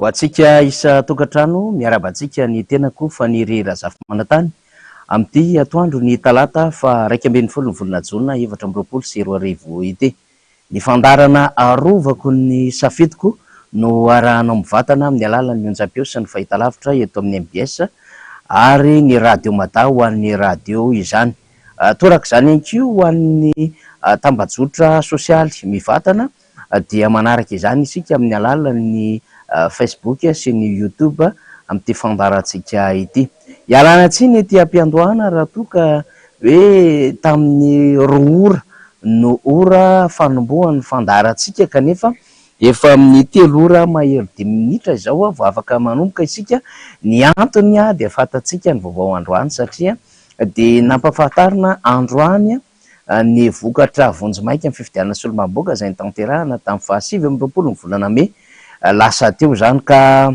Ho antsika isan-tokantrano, miarahaba antsika ny tenako Faniry Razafimanantany amin'ity atoandro ny talata faha 11 ny volana jona 2024 ity. Ny fandaharana Arovako ny safidiko no arahanao mivantana amin'ny alalan'ny onjam-peo sy ny fahitalavitra eto amin'ny mbs ary ny Radio Mada ho an'ny radio izany. Torak'izany ihany koa ho an'ny tambajotra sosialy mivantana dia manaraka izany isika amin'ny alalan'ny Facebook sy ny YouTube amin'ity fandaharantsika ity. Ialana tsiny ety am-piandohana raha toa ka hoe tamin'ny 2 ora no ora fanombohan'ny fandaharantsika kanefa efa amin'ny 3 ora mahery 5 minitra izao vao afaka manomboka isika. Ny antony dia fantatsika ny vaovao androany satria dia nampahafantarina androany ny vokatra vonjimaika ny fifidianana solombavambahoaka izay notanterahina tamin'ny faha 29 ny volana mey lasa teo izany ka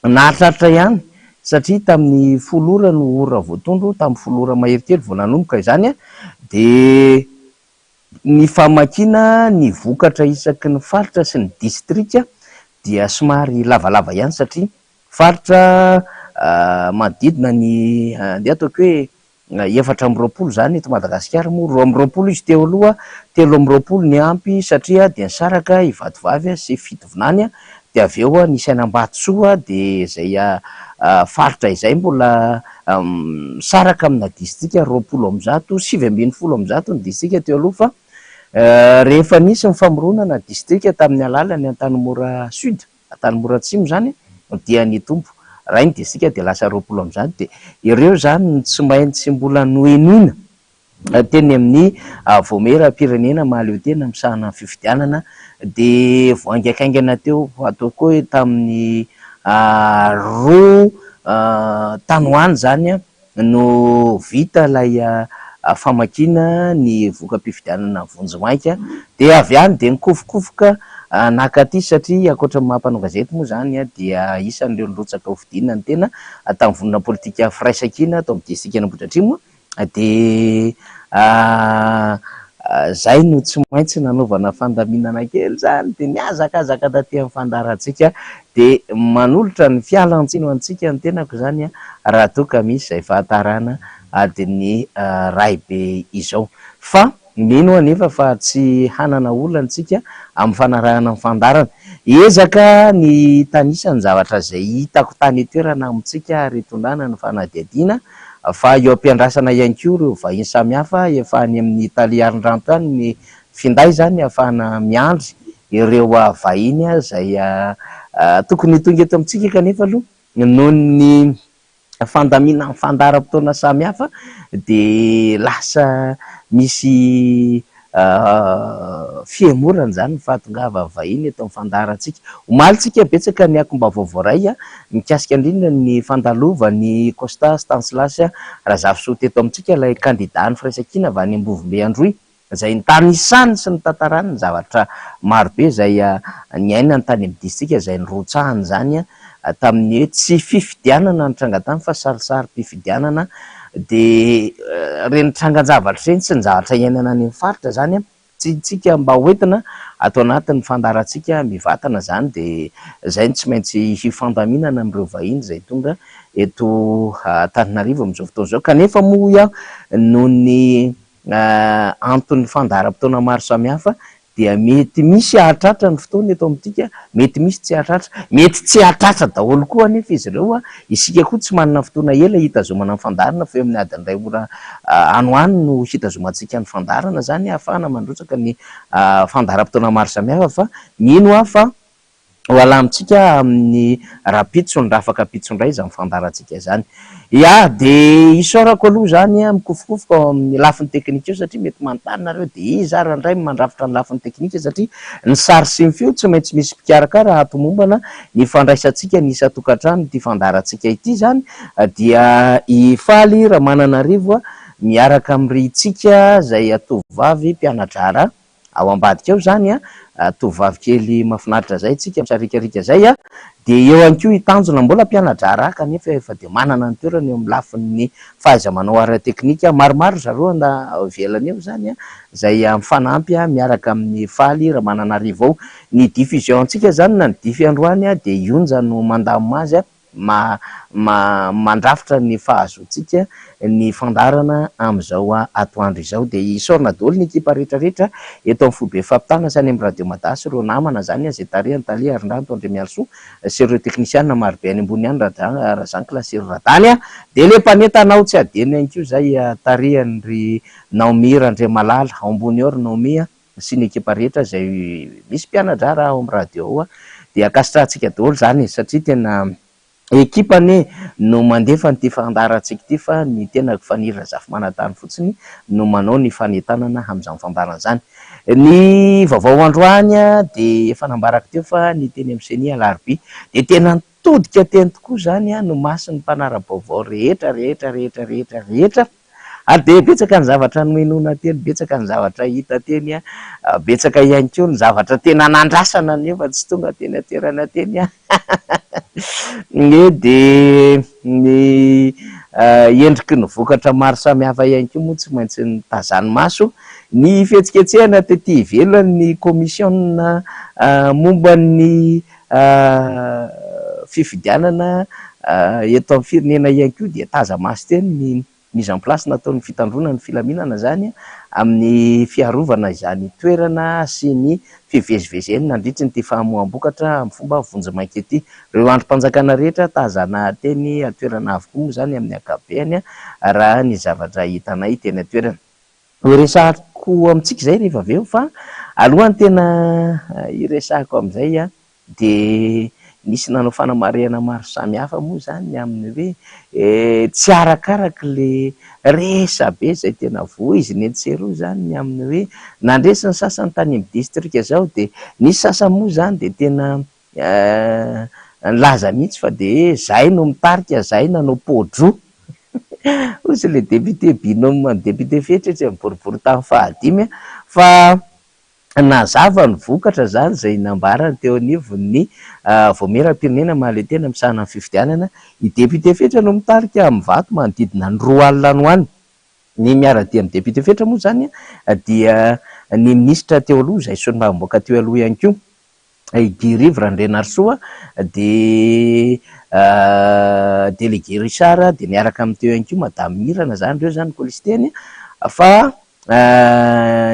nahatratra ihany satria tamin'ny 10 ora no ora voatondro, tamin'ny 10 ora mahery kely vao nanomboka izany dia ny famakiana ny vokatra isaky ny faritra sy ny distrika dia somary lavalava ihany satria faritra manodidina ny andeha ataoko hoe 24 izany eto Madagasikara moa, 22 izy teo aloha, 23 ny ampy satria dia nisaraka i Vatovavy sy Fitovinany dia avy eo nisy an'Ambatosoa dia izay faritra izay mbola misaraka amina distrika 120, 119 ny distrika teo aloha fa rehefa nisy ny famoronana distrika tamin'ny alalan'ny Antanimora Sud, Antanimora Atsimo izany dia nitombo. Raha iny distrika dia lasa 120 dia ireo izany no tsy maintsy mbola nohenoina teny amin'ny Vaomieram-pirenena mahaleo tena misahana ny fifidianana dia vao haingankaingana teo ataoko hoe tamin'ny 2 tany ho any izany no vita ilay famakiana ny voka-pifidianana vonjimaika dia avy any dia nikofokofoka naka aty satria ankoatra ny maha mpanao gazety moa izany dia isan'ireo nirotsaka ho fidiana ny tena tamin'ny vondrona politika Firaisankina tao amin'ny distrikan'Ambohidratrimo dia izay no tsy maintsy nanaovana fandaminana kely izany dia nihazakazaka taty amin'ny fandaharantsika dia manolotra ny fialantsiny ho antsika ny tenako izany raha toa ka misy izay fahatarana adiny iray be izao. Fa mino aho anefa fa tsy hanana olana isika amin'ny fanarahana ny fandaharana. Hiezaka ny hitanisa ny zavatra izay hitako tany an-toerana amintsika ary hitondrana ny fanadihadiana fa eo am-piandrasana ihany koa ireo vahiny samihafa efa any amin'ny Taliarindrato any ny finday izany ahafahana miandry ireo vahiny izay tokony ho tonga eto amintsika kanefa aloha noho ny fandaminan'ny fandaharam-potoana samihafa dia lasa misy fihemorana izany ny fahatongavan'ny vahiny eto amin'ny fandaharantsika. Omaly tsika betsaka ny akom-baovao voaray mikasika indrindra ny fandalovan'i Costa Stanislas Razafisoa teto amintsika, ilay kandidan'ny firaisankina avy any Ambovombe Androy, izay nitanisany sy nitantarany ny zavatra marobe izay niainany tany amin'ny distrika izay nirotsahany izany tamin'ny hoe tsy fifidianana nitranga tany fa sarisarim-pifidianana dia ireny trangan-javatra ireny sy ny zavatra iainana any amin'ny faritra izany tiantsika mba hoentina ato anatin'ny fandaharantsika mivantana izany dia izay no tsy maintsy hifandaminana amin'ireo vahiny izay tonga eto Antananarivo amin'izao fotoana izao kanefa moa hoy aho noho ny anton'ny fandaharam-potoana maro samihafa dia mety misy hahatratra ny fotoana eto amintsika, mety misy tsy hahatratra, mety tsy hahatratra daholo koa anefa izy ireo, isika koa tsy manana fotoana ela hitazomana ny fandaharana fa eo amin'ny adiny iray ora any ho any no hitazomantsika ny fandaharana izany ahafahana mandrotsaka ny fandaharam-potoana maro samihafa fa mino aho fa Ho alamintsika amin'ny rahampitso ny rafakapitso indray izany fandaharantsika izany. Ya, dia isaorako aloha izany mikofokofoka ao amin'ny lafiny teknika eo satria mety manontany nareo dia iza ary indray no mandrafitra ny lafiny teknika satria ny sary sy ny feo tsy maintsy misy mpikarakara hahatomombana ny fandraisantsika ny isan-tokantrano ity fandaharantsika ity izany dia i Faly Ramananarivo miaraka amin'ry Tsika izay tovovavy mpiana-draharaha. Ao ambadika ao izany a, tovovavy kely mahafinaritra izay tsika misarikarika izay a, dia eo ihany koa i Tanjona mbola mpiana-draharaha kanefa efa dia manana ny toerany eo amin'ny lafiny fahaiza-manao ara-teknika. Maromaro ry zareo ao ivelany eo izany a, izay mifanampy miaraka amin'i Faly Ramananarivo ao. Ny diffusion antsika izany na ny diffy androany dia i Onja no mandamina azy. Mandrafitra ny fahazoantsika ny fandaharana amin'izao atoandro izao. Dia isaorana daholo ny ekipa rehetra rehetra eto amin'ny foibe fampitana sy any amin'ny Radio Mada sy ireo namana izany izay tarihan'i Tale Harindrato Andriamiarisoa sy ireo teknisianina marobe any ambony any Razankla sy ry Radany. Dia ilay mpanentana ao tsy adino ihany koa izay tarihan'i ry Naomi Randriamalala ao ambony ao ry Naomi sy ny ekipa rehetra izay misy mpiana-draharaha ao amin'ny radio ao dia ankasitrahantsika daholo izany e, satria tena ekipa anie no mandefa an'ity fandaharantsika ity fa ny tenako Faniry Razafimanantany fotsiny no manao ny fanentanana amin'izany fandaharana izany. Ny vaovao androany dia efa nambarako teo fa ny teny amin'ny Ceni Alarobia dia tena nitodika teny tokoa izany no mason'ny mpanara-baovao rehetra rehetra rehetra rehetra rehetra. Ary dia betsaka ny zavatra nohenoina teny, betsaka ny zavatra hita teny, betsaka ihany koa ny zavatra tena nandrasana nefa tsy tonga teny an-toerana teny. Ny dia ny endriky ny vokatra maro samihafa ihany koa moa tsy maintsy nitazan'ny maso. Ny fihetsiketsehana tety ivelany ny komisiona momba ny fifidianana eto amin'ny firenena ihany koa dia taza-maso teny ny mise en place nataon'ny fitandroana ny filaminana izany amin'ny fiarovana izany toerana sy ny fivezivezeny nandritry ity famoaham-bokatra amin'ny fomba vonjimaika ity. Ireo andrim-panjakana rehetra tazana teny an-toerana avokoa moa izany amin'ny ankapobeny raha ny zavatra hitanay teny an-toerana. Horesahako amintsika izay rehefa avy eo fa alohan'ny tena hiresahako amin'izay dia nisy nanao fanamarihana maro samihafa moa izany ny amin'ny hoe tsy arakaraka ilay resabe izay tena voizina etsy sy eroa izany ny amin'ny hoe nandresy ny sasany tany amin'ny distrika izao dia nisy sasany moa izany dia tena nilaza mihitsy fa dia hoe izahay no mitarika, izahay nanao pôdro. Hoy izy ilay député binôme an'i député Fetra etsy amin'ny boriborintany fahadimy fa nazava ny vokatra izany izay nambarany teo anivon'ny Vaomieram-pirenena mahaleo tena misahana ny fifidianana. I député Fetra no mitarika amin'ny vato manodidina ny 20 any ho any. Ny miara-dia amin'ny député Fetra moa izany dia ny minisitra teo aloha izay solombavambahoaka teo aloha ihany koa. I Guy Rivo Randrianarisoa dia délégué Richard dia niaraka amin'ny teo ihany koa Madame Mirana zany ireo zany colistiany fa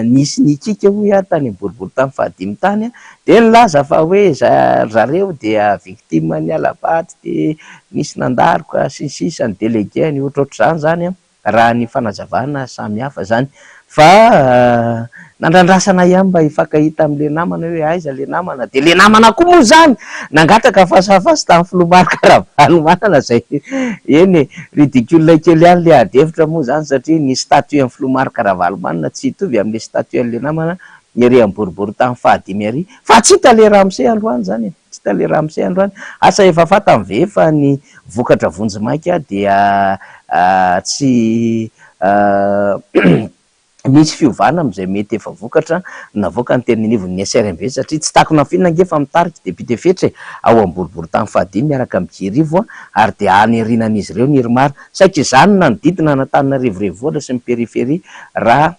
nisy nikiaka hoy aho tany amin'ny boribory tany fahadimy tany dia nilaza fa hoe ry zareo dia victime ny hala-bato dia nisy nandaroka sy ny sisa ny délégué-ny ohatrohatr'izany zany an. raha ny fanazavana samy hafa zany fa nandrandrasana ihany mba hifankahita amle namana hoe aiza le namana de le namana koa moa zany nangataka face à face tamin'ny filoha Marc Ravalomanana zay eny e ridicule kely ihany le ady hevitra moa zany satria ny statut an'ny filoha Marc Ravalomanana tsy hitovy amle statut an'le namana ery amin'ny boribory tany fahadimy ary fa tsy hita le ramose androany zany e tsy hita le ramose androany asa efa fantany ve fa ny vokatra vonjimaika dia tsy misy fiovana amin'izay mety efa vokatra navoaka ny teny anivon'ny SRMV satria tsy takona afenina ange fa mitarika député Fetra e, ao amin'ny boriborintany fahadimy miaraka amin'i Guy Rivo ary dia any aorianan'izy ireo ny IRMAR. Saika izany no nanodidina an'Antananarivo renivohitra sy ny périphérie raha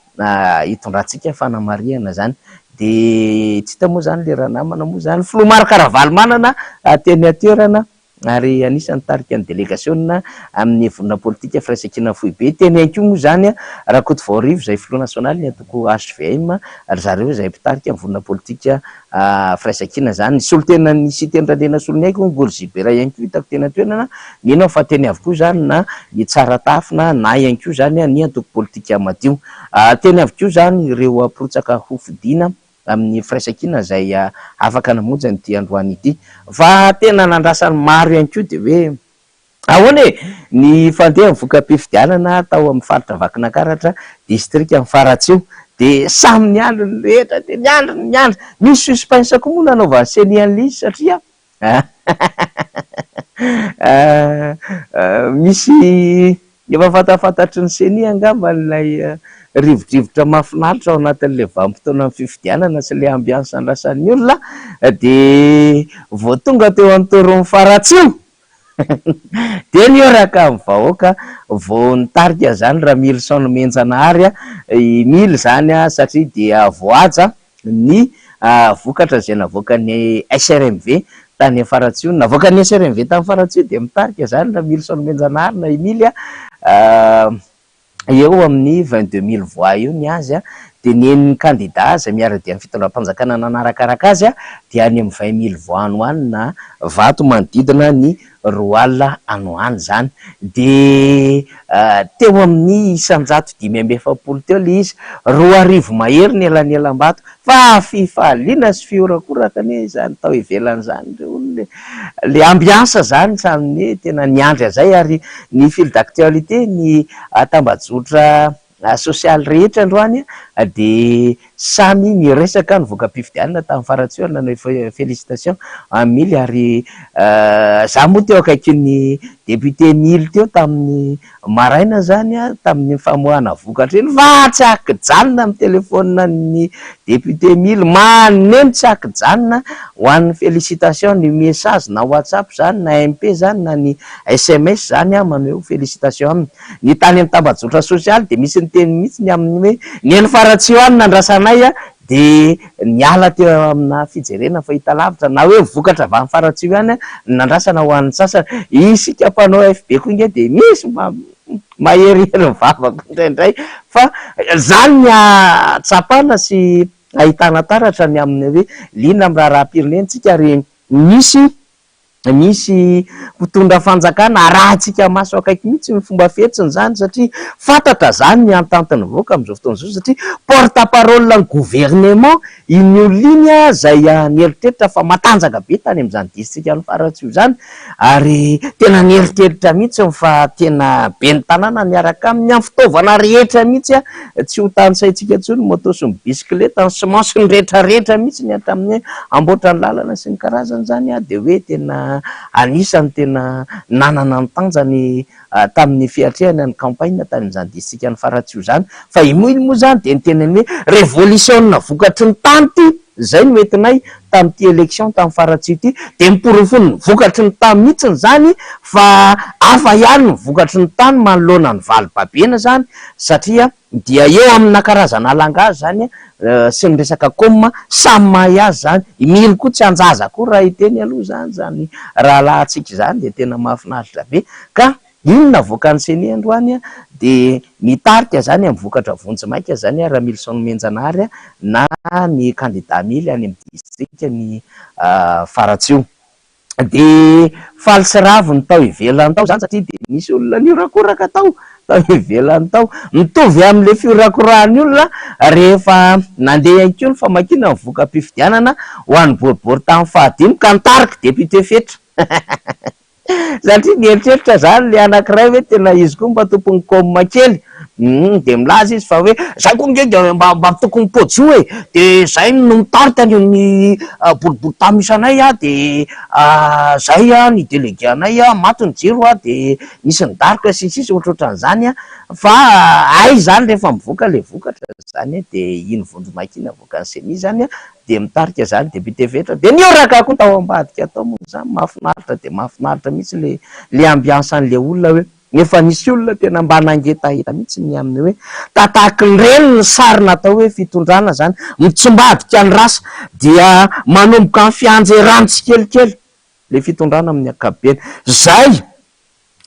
hitondrantsika fanamarihana izany. Dia tsy hita moa izany ilay ranamana moa izany, filoha Marc Ravalomanana teny an-toerana. ary anisan'ny nitarika ny delegasiona amin'ny vondrona politika Firaisankina Foibe. Teny ihany koa moa izany Rakotovaorivo izay filoha nasionalin'ny antoko hvm, ry zareo izay mpitarika ny vondrona politika Firaisankina izany. Ny solontenan'ny Siteny Randrianasoloniaiko, Ngoly Gilbert ihany koa hitako teny an-toerana, mino aho fa teny avokoa izany na ny Tsaratafina na ihany koa izany ny antoko politika Madio. Teny avokoa izany ireo mpirotsaka hofidiana. amin'ny firaisankina izay afaka namonjy an'ity androany ity. Fa tena nandrasan'ny maro ihany koa dia hoe ahoana e? Ny fandehan'ny voka-pifidianana tao amin'ny faritra Vakinankaratra, distrikan'i Faratsiho. Dia samy niandry ny rehetra, dia niandry niandry. Misy suspense koa moa nanaovan'ny ceni an'ilay izy satria Misy efa fantafantatry ny ceni angamba ilay rivodrivotra mahafinaritra ao anatin'ilay vanim-potoanan'ny fifidianana sy ilay ambiance andrasan'ny olona dia vao tonga teo Antoron'ny Faratsiho dia nihoraka ny vahoaka vao nitarika izany Ramilison Nomenjanahary, i Mily izany satria dia voahaja ny vokatra izay navoakan'ny SRMV tany Faratsiho. Navoakan'ny SRMV tany Faratsiho dia mitarika izany Ramilison Nomenjanahary na i Mily eo amin'ny 22 000 voix eo ny azy, dia ny enin'ny kandida izay miara-dia amin'ny fitondram-panjakana nanarakaraka azy dia any amin'ny 20 000 voix any ho any na vato manodidina ny 20 000 any ho any izany. Dia teo amin'ny isan-jato 45 teo ilay izy, 2000 mahery ny elanelam-bato, fa fifaliana sy fihorakoraka anie izany tao ivelany izany ry olona e! Ilay ambiance izany samy hoe tena niandry an'izay ary ny fil d'actualité, ny tambajotra sosialy rehetra androany dia samy niresaka ny voka-pifidianana tamin'ny Faratsiho ary nanao félicitation an'i Mily ary za moa teo akaikin'ny député Mily teo tamin'ny maraina zany tamin'ny famoahana vokatra iny fa tsy ankijanona ny téléphone ny député Mily maneno tsy ankijanona ho an'ny félicitation ny message na WhatsApp zany na MP zany na ny SMS zany maneho félicitation aminy. Ny tany amin'ny tambajotra sosialy dia misy niteny mihitsy ny amin'ny hoe ny eny Faratsiho any nandrasanay dia niala teo amina fijerena fahitalavitra na hoe vokatra avy any Faratsiho ihany no nandrasana ho an'ny sasany. Isika mpanao FB koa ange dia misy maherihery vava koa indraindray fa izany ny ahatsapana sy ahitana taratra ny amin'ny hoe liana amin'ny raharaham-pirenena isika ary misy misy mpitondra fanjakana arahantsika maso akaiky mihitsy ny fomba fihetsiny izany satria fantatra izany ny entente-ny vahoaka amin'izao fotoana izao satria porte parole ny gouvernement iny olona iny izay nieritreritra fa matanjaka be tany amin'izany distrikan'i Faratsiho izany ary tena nieritreritra mihitsy fa tena ben'ny tanàna miaraka aminy amin'ny fitaovana rehetra mihitsy tsy ho tanisaintsika intsony ny moto sy ny bisikileta, ny ciment sy ny rehetra rehetra mihitsy ny hatramin'ny hoe hamboatra ny lalana sy ny karazany izany dia hoe tena anisan'ny tena nanana ny tanjany tamin'ny fiatrehana ny campagne tany amin'izany distrikan'i Faratsiho izany. Fa i Moily moa izany dia niteny ny hoe revolisiona vokatry ny tany ity, izay no entinay tamin'ity élection tamin'i Faratsiho ity, dia ny porofon'ny vokatry ny tany mihitsy izany fa hafa ihany ny vokatry ny tany manoloana ny valibabena izany satria dia eo amina karazana langage izany sy ny resaka com samy mahay azy izany, i Mily koa tsy anjaza koa raha hiteny aloha izany, izany rahalahintsika izany dia tena mahafinaritra be ka iny navoakan'ny ceni androany dia mitarika izany amin'ny vokatra vonjimaika izany Ramilison Nomenjanahary na ny kandida Mily any amin'ny distrikan'i Faratsiho. Dia faly sy ravo ny tao ivelany tao izany satria dia nisy olona nihorakoraka tao, tao ivelany tao. Mitovy amin'ilay fihorakorahan'ny olona rehefa nandeha ihany koa ny famakiana ny voka-pifidianana ho an'ny boribory tamin'ny fahadimy ka nitarika député Fetra. Satria nieritreritra izany ilay anankiray hoe tena izy koa mba tompon'ny com kely. Humm dia milaza izy fa hoe zay koa nge dia mba mba tokony pojo e! dia zay no mitarika ny ny boriborintany misy anay a dia zay a ny délégué anay a maty ny jiro a dia nisy nidaroka sy ny sisa ohatrohatran'izany a fa hay izany rehefa mivoaka ilay vokatra izany dia iny vonjimaika iny avoakan'ny ceni izany a dia mitarika izany député Fetra dia nihoraka koa tao ambadika tao moa izany mahafinaritra dia mahafinaritra mihitsy ilay ilay ambiance an'ilay olona hoe Efa nisy olona tena mba nangetaheta mihitsy ny amin'ny hoe tatakin'ireny ny sary natao hoe fitondrana izany, mitsimbadika ny rasa dia manomboka ny fianjerany tsikelikely ilay fitondrana amin'ny ankapobeny. Izay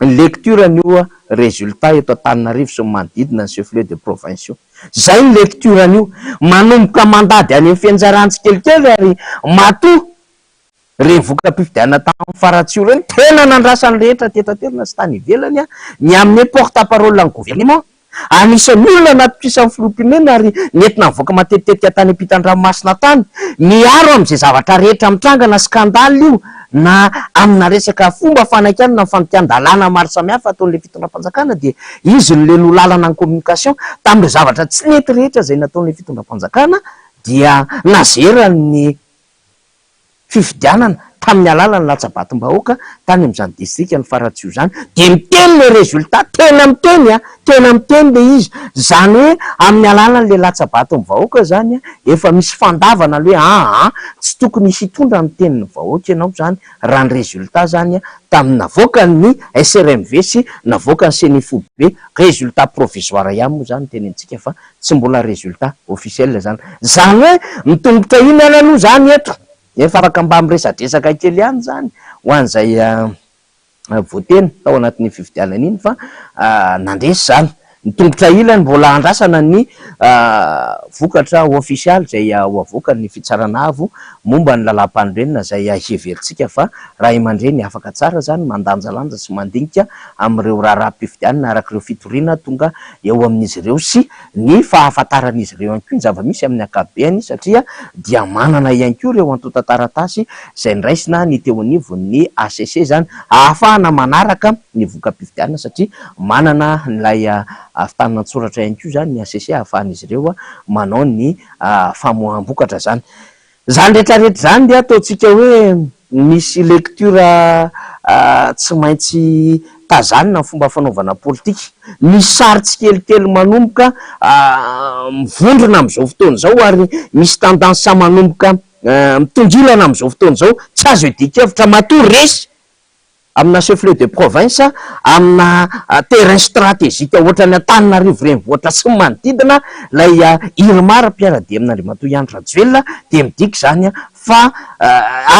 ny lecture an'io résultat eto Antananarivo sy ny manodidina ny chef lieu de province io. Izay ny lecture an'io. Manomboka mandady any amin'ny fianjerany tsikelikely ary matoa Ireny voka-pifidianana tamin'ny Faratsiho ireny, tena nandrasan'ny rehetra teto an-toerana sy tany ivelany ny amin'ny hoe porte-parole ny gouvernement. Anisan'ny olona natokisan'ny filoham-pirenena ary nentina nivoaka matetitetika tany ampitan-dranomasina tany, miaro amin'izay zavatra rehetra mitranga na scandale io na amina resaka fomba fanaikanana ny fandikan-dalàna maro samihafa ataon'ilay fitondram-panjakana dia izy no lenoa lalana ny communication tamin'ireo zavatra tsy nety rehetra izay nataon'ilay fitondram-panjakana dia nazerany ny fifidianana. tamin'ny alalan'ny latsa-batom-bahoaka tany amin'izany distrikan'i Faratsiho izany, dia miteny ilay résultat, tena miteny an, tena miteny ilay izy, izany hoe amin'ny alalan'ilay latsa-baton'ny vahoaka izany an, efa misy fandavana aloha hoe aa tsy tokony hitondra ny tenin'ny vahoaka ianao izany raha ny résultat izany an, tamin'ny navoakan'ny SRMV sy navoakan'ny Ceni foibe, résultat provisoire ihany moa izany no tenenintsika fa tsy mbola résultat officiel izany. Izany hoe mitongotra inona aloha izany eto? Efa afaka mba miresadresaka kely ihany izany ho an'izay voateny tao anatin'iny fifidianana iny fa nandresy izany. Ny tongotra ilany mbola andrasana ny vokatra ofisialy izay ho avoakan'ny Fitsarana Avo momba ny lalàmpanorenana izay heverintsika fa ray aman-dreny afaka tsara izany mandanjalanja sy mandinika amin'ireo raharaham-pifidianana araka ireo fitoriana tonga eo amin'izy ireo sy ny fahafantaran'izy ireo ihany koa ny zava-misy amin'ny ankapobeny satria dia manana ihany koa ireo antontan-taratasy izay noraisina ny teo anivon'ny hcc izany ahafahana manaraka ny voka-pifidianana satria manana ilay fitanana an-tsoratra ihany koa izany ny hcc ahafahan'izy ireo manao ny famoaham-bokatra izany. Izany rehetra rehetra izany dia ataontsika hoe misy lecture tsy maintsy tazanina ny fomba fanaovana politika. Misy sary tsikelikely manomboka mivondrona amin'izao fotoana izao ary misy tendance manomboka mitongilana amin'izao fotoana izao, tsy azo iadian-kevitra matoa resy amina chef-lieu de province, amina terrain stratégique ohatran'i Antananarivo renivohitra sy ny manodidina, ilay IRMAR mpiara-dia amin'Andriamatoa Andry Rajoelina dia midika izany fa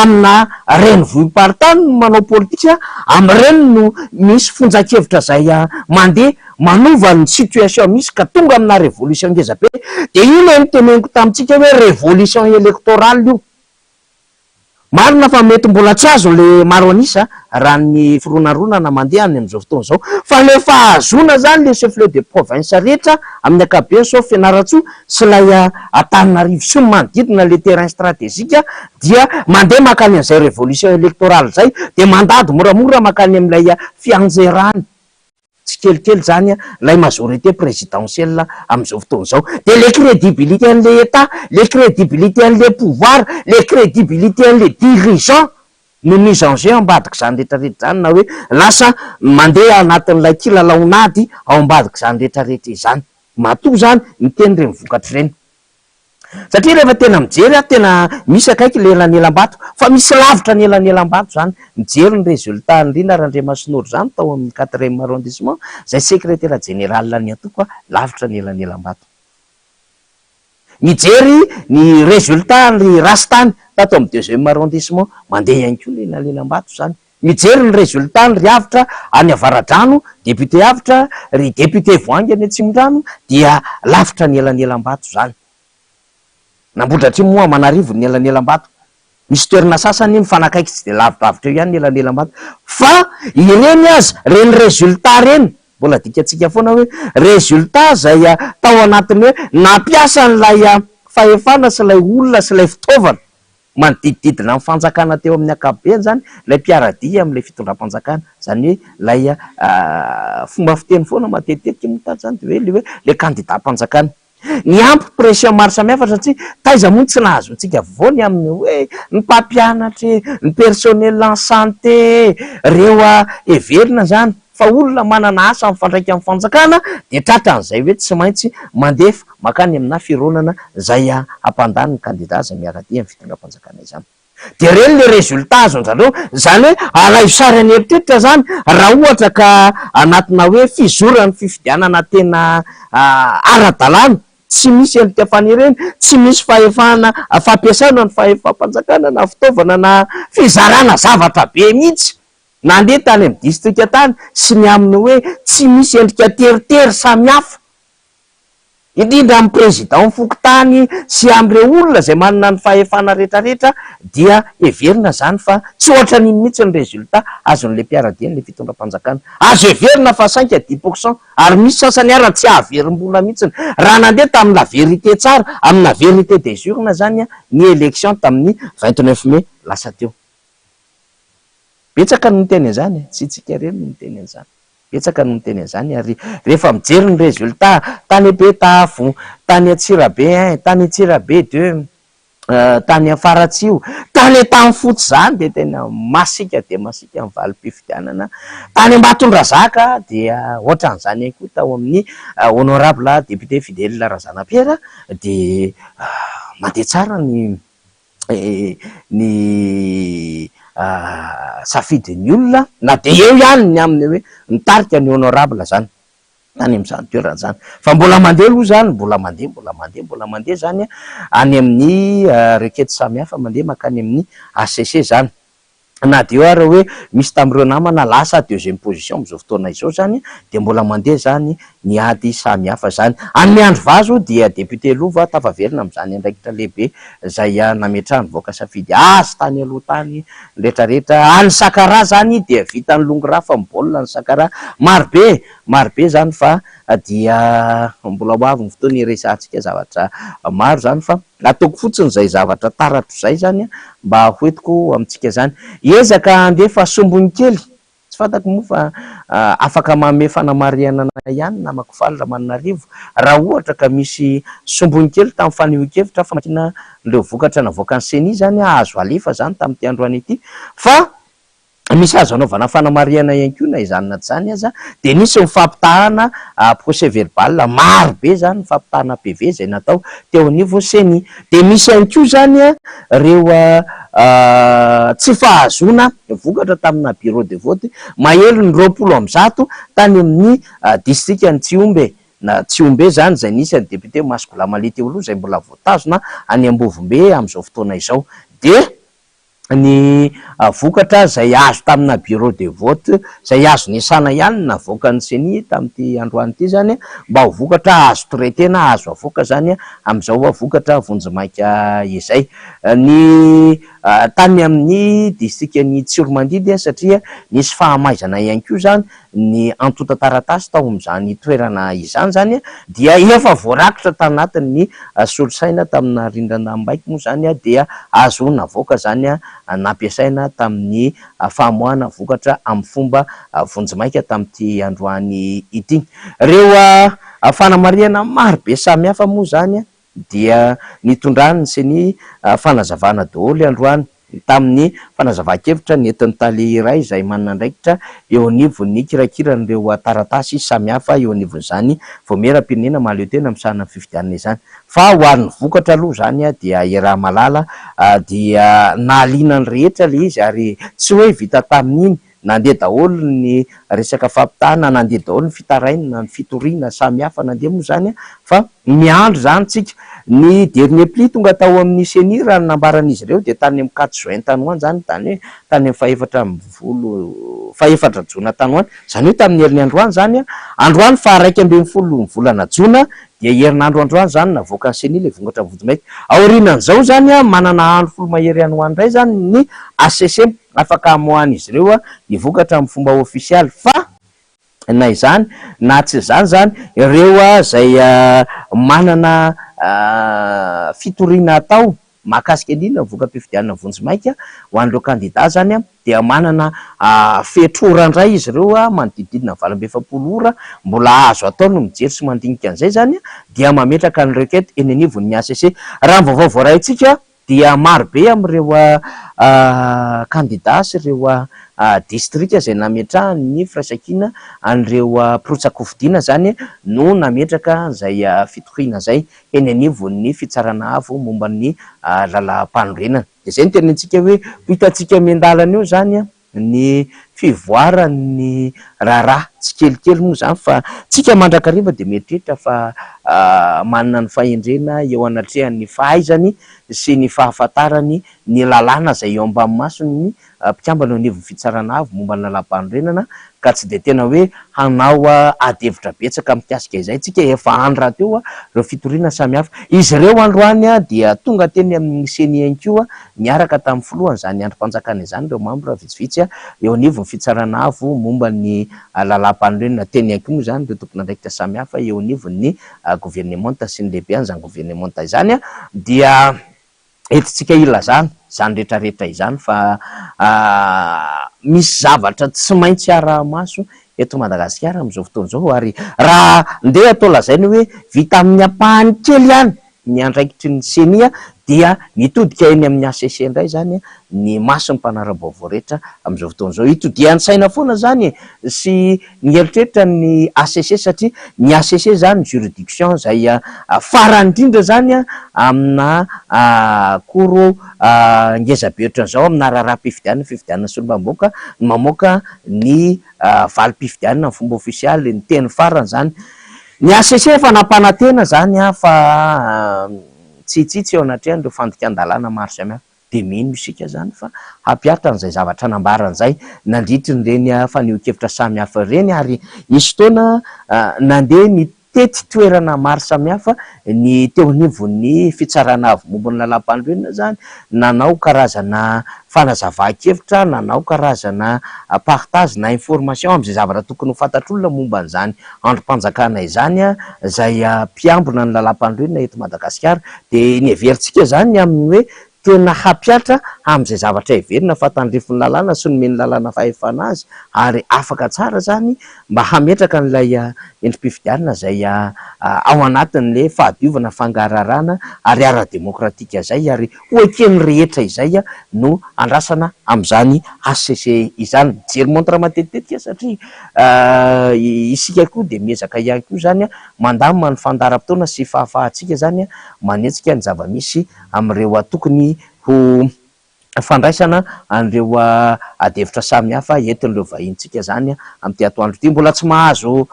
amina renivohim-paritany no manao politika, amin'ireny no misy fonjan-kevitra izay mandeha manova ny situation misy ka tonga amina révolution ngezabe, dia io ilay noteneniko tamintsika hoe révolution électorale io. Marina fa mety mbola tsy azo le maro an'isa raha ny fironaronana mandeha any amin'izao fotoana izao fa le fahazoana zany le chef lieu de province rehetra amin'ny ankapobeny sauf Fianarantsoa sy ilay Antananarivo sy ny manodidina le terrain stratégique dia mandeha mankany an'izay révolution électorale izay dia mandady moramora mankany amin'ilay fianjerany tsikelikely izany ilay majorité présidentielle amin'izao fotoana izao. Dia le crédibilité an'ilay Etat, le crédibilité an'ilay pouvoir, le crédibilité an'ilay dirigeant no mise en jeu ambadik'izany rehetra rehetra izany na hoe lasa mandeha anatin'ilay kilalaon'ady ao ambadik'izany rehetra rehetra izany. Matoa izany miteny ireny vokatra ireny. Satria rehefa tena mijery aho tena misy akaiky le elanelam-bato fa misy lavitra ny elanelam-bato zany. Mijery ny résultat an'i Rina Randriamasinoro zany tao amin'ny quatrième arrondissement zay secrétaire général ny antoko aho, lavitra ny elanelam-bato. Mijery ny résultat an'i Rastany tato amin'ny deuxième arrondissement, mandeha ihany koa le elanelam-bato zany. Mijery ny résultat ny ry Avotra any Avaradrano, député Avotra, ry député Voahangy any Atsimondrano dia lavitra ny elanelam-bato izany. N'Ambohidratrimo moa aman'arivony ny elanelam-bato. Misy toerana sasany mifanakaiky tsy dia lavidavitra eo ihany ny elanelam-bato. Fa ireny aza, ireny résultat ireny, mbola adikatsika foana hoe résultat izay tao anatin'ny hoe nampiasa an'ilay fahefana sy ilay olona sy ilay fitaovana. Manodidididina ny fanjakana teo amin'ny ankapobeny izany ilay mpiara-dia amin'ilay fitondram-panjakana, izany hoe ilay fomba fiteny foana matetitetika moa tato izany dia hoe ilay hoe ilay kandidam-panjakana. Niampy pression maro samihafa satria taiza moa no tsy nahazoantsika vaovao ny amin'ny hoe ny mpampianatra e, ny personnel en santé e, ireo heverina izany fa olona manana asa mifandraika amin'ny fanjakana dia tratran'izay hoe tsy maintsy mandefa mankany aminà fironana izay hampandany ny kandida izay miara-dia amin'ny fitondram-panjakana izany. Dia ireny ilay résultat azon-dry zareo. Izany hoe alaivo sary an'eritreritra izany raha ohatra ka anatina hoe fizoran'ny fifidianana tena ara-dalàna, tsy misy endrika fanerena, tsy misy fahefana fampiasana ny fahefam-panjakana na fitaovana na fizarana zavatra be mihitsy nandeha tany amin'ny distrika tany sy ny amin'ny hoe tsy misy endrika teritery samihafa. Indrindra amin'ny président fokontany sy amin'ireo olona izay manana ny fahefana rehetrarehetra dia heverina izany fa tsy ohatran'iny mihitsy ny résultat azon'ilay mpiara-dia an'ilay fitondram-panjakana. Azo heverina fa cinq à dix pour cent ary misy sasany ara tsy hahaverim-bola mihitsy raha nandeha tamin'ny la vérité tsara, amina vérité des urnes izany ny élection tamin'ny 29 mai lasa teo. Betsaka no niteny an'izany e, tsy isika irery no niteny an'izany. Betsaka no niteny an'izany ary rehefa mijery ny résultat tany Betafo, tany Antsirabe un, tany Antsirabe deux, Tany Faratsiho, tany Antanifotsy izany dia tena masiaka dia masiaka ny valim-pifidianana. Tany Ambatondrazaka dia ohatran'izany ihany koa tao amin'ny honorable député Fidèle Razanapiera dia mandeha tsara ny ny safidin'ny olona na dia eo ihany ny amin'ny hoe nitarika ny honorable izany. any amin'izany toerana izany. Fa mbola mandeha aloha izany, mbola mandeha, mbola mandeha, mbola mandeha izany any amin'ny requête samihafa, mandeha mankany amin'ny HCC izany. Na dia eo ary hoe misy tamin'ireo namana lasa deuxième position amin'izao fotoana izao izany, dia mbola mandeha izany ny ady samihafa izany. Any Miandrivazo dia député Lova tafaverina amin'izany andraikitra lehibe izay nametrahany vahoaka safidy azy tany aloha tany retraretra. Any Sakaraha izany dia vitan'ny Longoraha fa ny baolina ny Sakaraha. Maro be e! Maro be izany fa dia mbola ho avy ny fotoana hiresahantsika zavatra maro izany fa ataoko fotsiny izay zavatra taratro izay izany mba hoentiko amintsika izany. Hiezaka handefa sombiny kely Tsy fantako moa fa afaka manome fanamarihana ihany namako Faly Ramananarivo raha ohatra ka misy sombiny kely tamin'ny fanehoan-kevitra famakiana ireo vokatra navoakan'ny Ceni izany azo alefa izany tamin'ity androany ity fa misy azo anaovana fanamarihana ihany koa na izany na tsy izany aza dia nisy ny fampitahana procès verbal maro be izany ny fampitahana PV izay natao teo anivon'ny Ceni dia misy ihany koa izany ireo tsy fahazoana vokatra tamina bureau de vote maherin'ny 120 tany amin'ny distrikan'i Tsihombe na Tsihombe izany izay nisy an'i député Masy Goulamaly teo aloha izay mbola voatazona any Ambovombe amin'izao fotoana izao dia ny vokatra izay azo tamina bureau de vote izay azo niasana ihany no navoakan'ny ceni tamin'ity androany ity izany mba ho vokatra azo traiter-na azo avoaka izany amin'izao vokatra vonjimaika izay. Ny tany amin'ny distrikan'i Tsiromandidy satria nisy fahamaizana ihany koa izany ny antontan-taratasy tao amin'izany toerana izany izany dia efa voarakitra tanatin'ny solosaina tamina rindran-dambaiko moa izany dia azo navoaka izany nampiasaina tamin'ny famoahana vokatra amin'ny fomba vonjimaika tamin'ity androany ity. Ireo fanamarihana marobe samihafa moa izany dia nitondran'ny Ceni fanazavana daholo androany tamin'ny fanazavan-kevitra nentin'ny tale iray izay manana andraikitra eo anivon'ny kirakiran'ireo taratasy samihafa eo anivon'izany Vaomieram-pirenena mahaleo tena misahana ny fifidianana izany. Fa ho an'ny vokatra aloha izany dia iaraha-mahalala dia nahaliana ny rehetra ilay izy ary tsy hoe vita tamin'iny Nandeha daholo ny resaka fampitahana, nandeha daholo ny fitarainana, ny fitoriana samihafa nandeha moa izany fa miandry izany tsika. Ny dernier pli tonga tao amin'ny ceni raha ny nambaran'izy ireo dia tany amin'ny quatre juin tany ho any izany, izany hoe tany amin'ny fahefatra ambin'ny folo, fahefatra jona tany ho any, izany hoe tamin'ny herin'ny androany izany, androany faha 11 ny volana jona dia herinandro androany izany navoakan'ny ceni ilay vongatra vonjimaika. Aorianan'izao izany manana andro folo mahery any ho any indray izany ny HCC. Afaka hamoahan'izy ireo ny vokatra amin'ny fomba ofisialy fa na izany na tsy izany izany ireo izay manana fitoriana atao mahakasika indrindra ny voka-pifidianana vonjimaika ho an'ireo kandida izany dia manana fetr'ora indray izy ireo manodidididina ny 48 ora mbola azo atao ny mijery sy mandinika an'izay izany dia mametraka ny requête eny anivon'ny HCC. Raha ny vaovao voaraintsika dia maro be amin'ireo kandida sy ireo distrika izay nametrahany ny firaisankina an'ireo mpirotsak'hofidiana izany no nametraka izay fitoriana izay eny anivon'ny fitsarana avo momba ny lalàmpanorenana. Dia izay no tenentsika hoe ho hitantsika miandalana eo izany ny fivoaran'ny raharaha tsikelikely moa izany fa tsika mandrakariva dia mieritreritra fa manana ny fahendrena eo anatrehan'ny fahaizany sy ny fahafantarany ny lalàna izay eo ambany masony ny mpikambana eo anivon'ny fitsarana avo momba ny lalàmpanorenana ka tsy dia tena hoe hanao ady hevitra betsaka mikasika izay tsika efa any rahateo ireo fitoriana samihafa. Izy ireo androany dia tonga teny amin'ny ceni ihany koa niaraka tamin'ny filohan'izany andrim-panjakana izany ireo mambra vitsivitsy eo anivon'ny fitsarana avo momba ny lalàmpanorenana. Teny ihany koa moa izany ireo tompon'andraikitra samihafa eo anivon'ny governemanta sy ny lehibean'izany governemanta izany dia entintsika ilazana izany rehetra rehetra izany fa misy zavatra tsy maintsy araha-maso eto Madagasikara amin'izao fotoana izao ary raha ndeha atao lazaina hoe vita amin'ny ampahany kely ihany. ny andraikitry ny Ceni dia mitodika eny amin'ny HCC indray izany ny mason'ny mpanara-baovao rehetra amin'izao fotoana izao. Itodihan'ny saina foana izany sy ny eritreritra ny HCC satria ny HCC izany juridiction izay farany indrindra izany amina cour ngeza be ohatran'izao amina raharaham-pifidianana, fifidianana solombavambahoaka no mamoaka ny valim-pifidianana amin'ny fomba ofisialy, ny teny farany izany. Ny HCC efa nampanantena izany fa tsy hitsitsy eo anatrehan'ireo fandikan-dalàna maro samihafa. Dia mino isika izany fa hampihatra an'izay zavatra nambarany izay nandritry ireny fanehoan-kevitra samihafa ireny ary nisy fotoana nandeha nitety toerana maro samihafa ny teo anivon'ny Fitsarana Avo momba ny Lalàmpanorenana izany, nanao karazana fanazavan-kevitra, nanao karazana partage na information amin'izay zavatra tokony ho fantatr'olona momba an'izany andrim-panjakana izany izay mpiambina ny lalàmpanorenana eto Madagasikara. Dia ny heverintsika izany ny amin'ny hoe tena hampihatra amin'izay zavatra heverina fa tandrifin'ny lalàna sy nomen'ny lalàna fahefana azy ary afaka tsara izany mba hametraka an'ilay endri-pifidianana izay ao anatin'ilay fahadiovana, fangaraharaana ary ara-demokratika izay ary ho eken'ny rehetra izay no andrasana amin'izany HCC izany. Mijery montre matetitetika satria isika koa dia miezaka ihany koa izany mandamina ny fandaharam-potoana sy fahafahantsika izany manetsika ny zava-misy amin'ireo tokony ho fandraisana an'ireo adihevitra samihafa entin'ireo vahinintsika izany amin'ity atoandro ity. Mbola tsy mahazo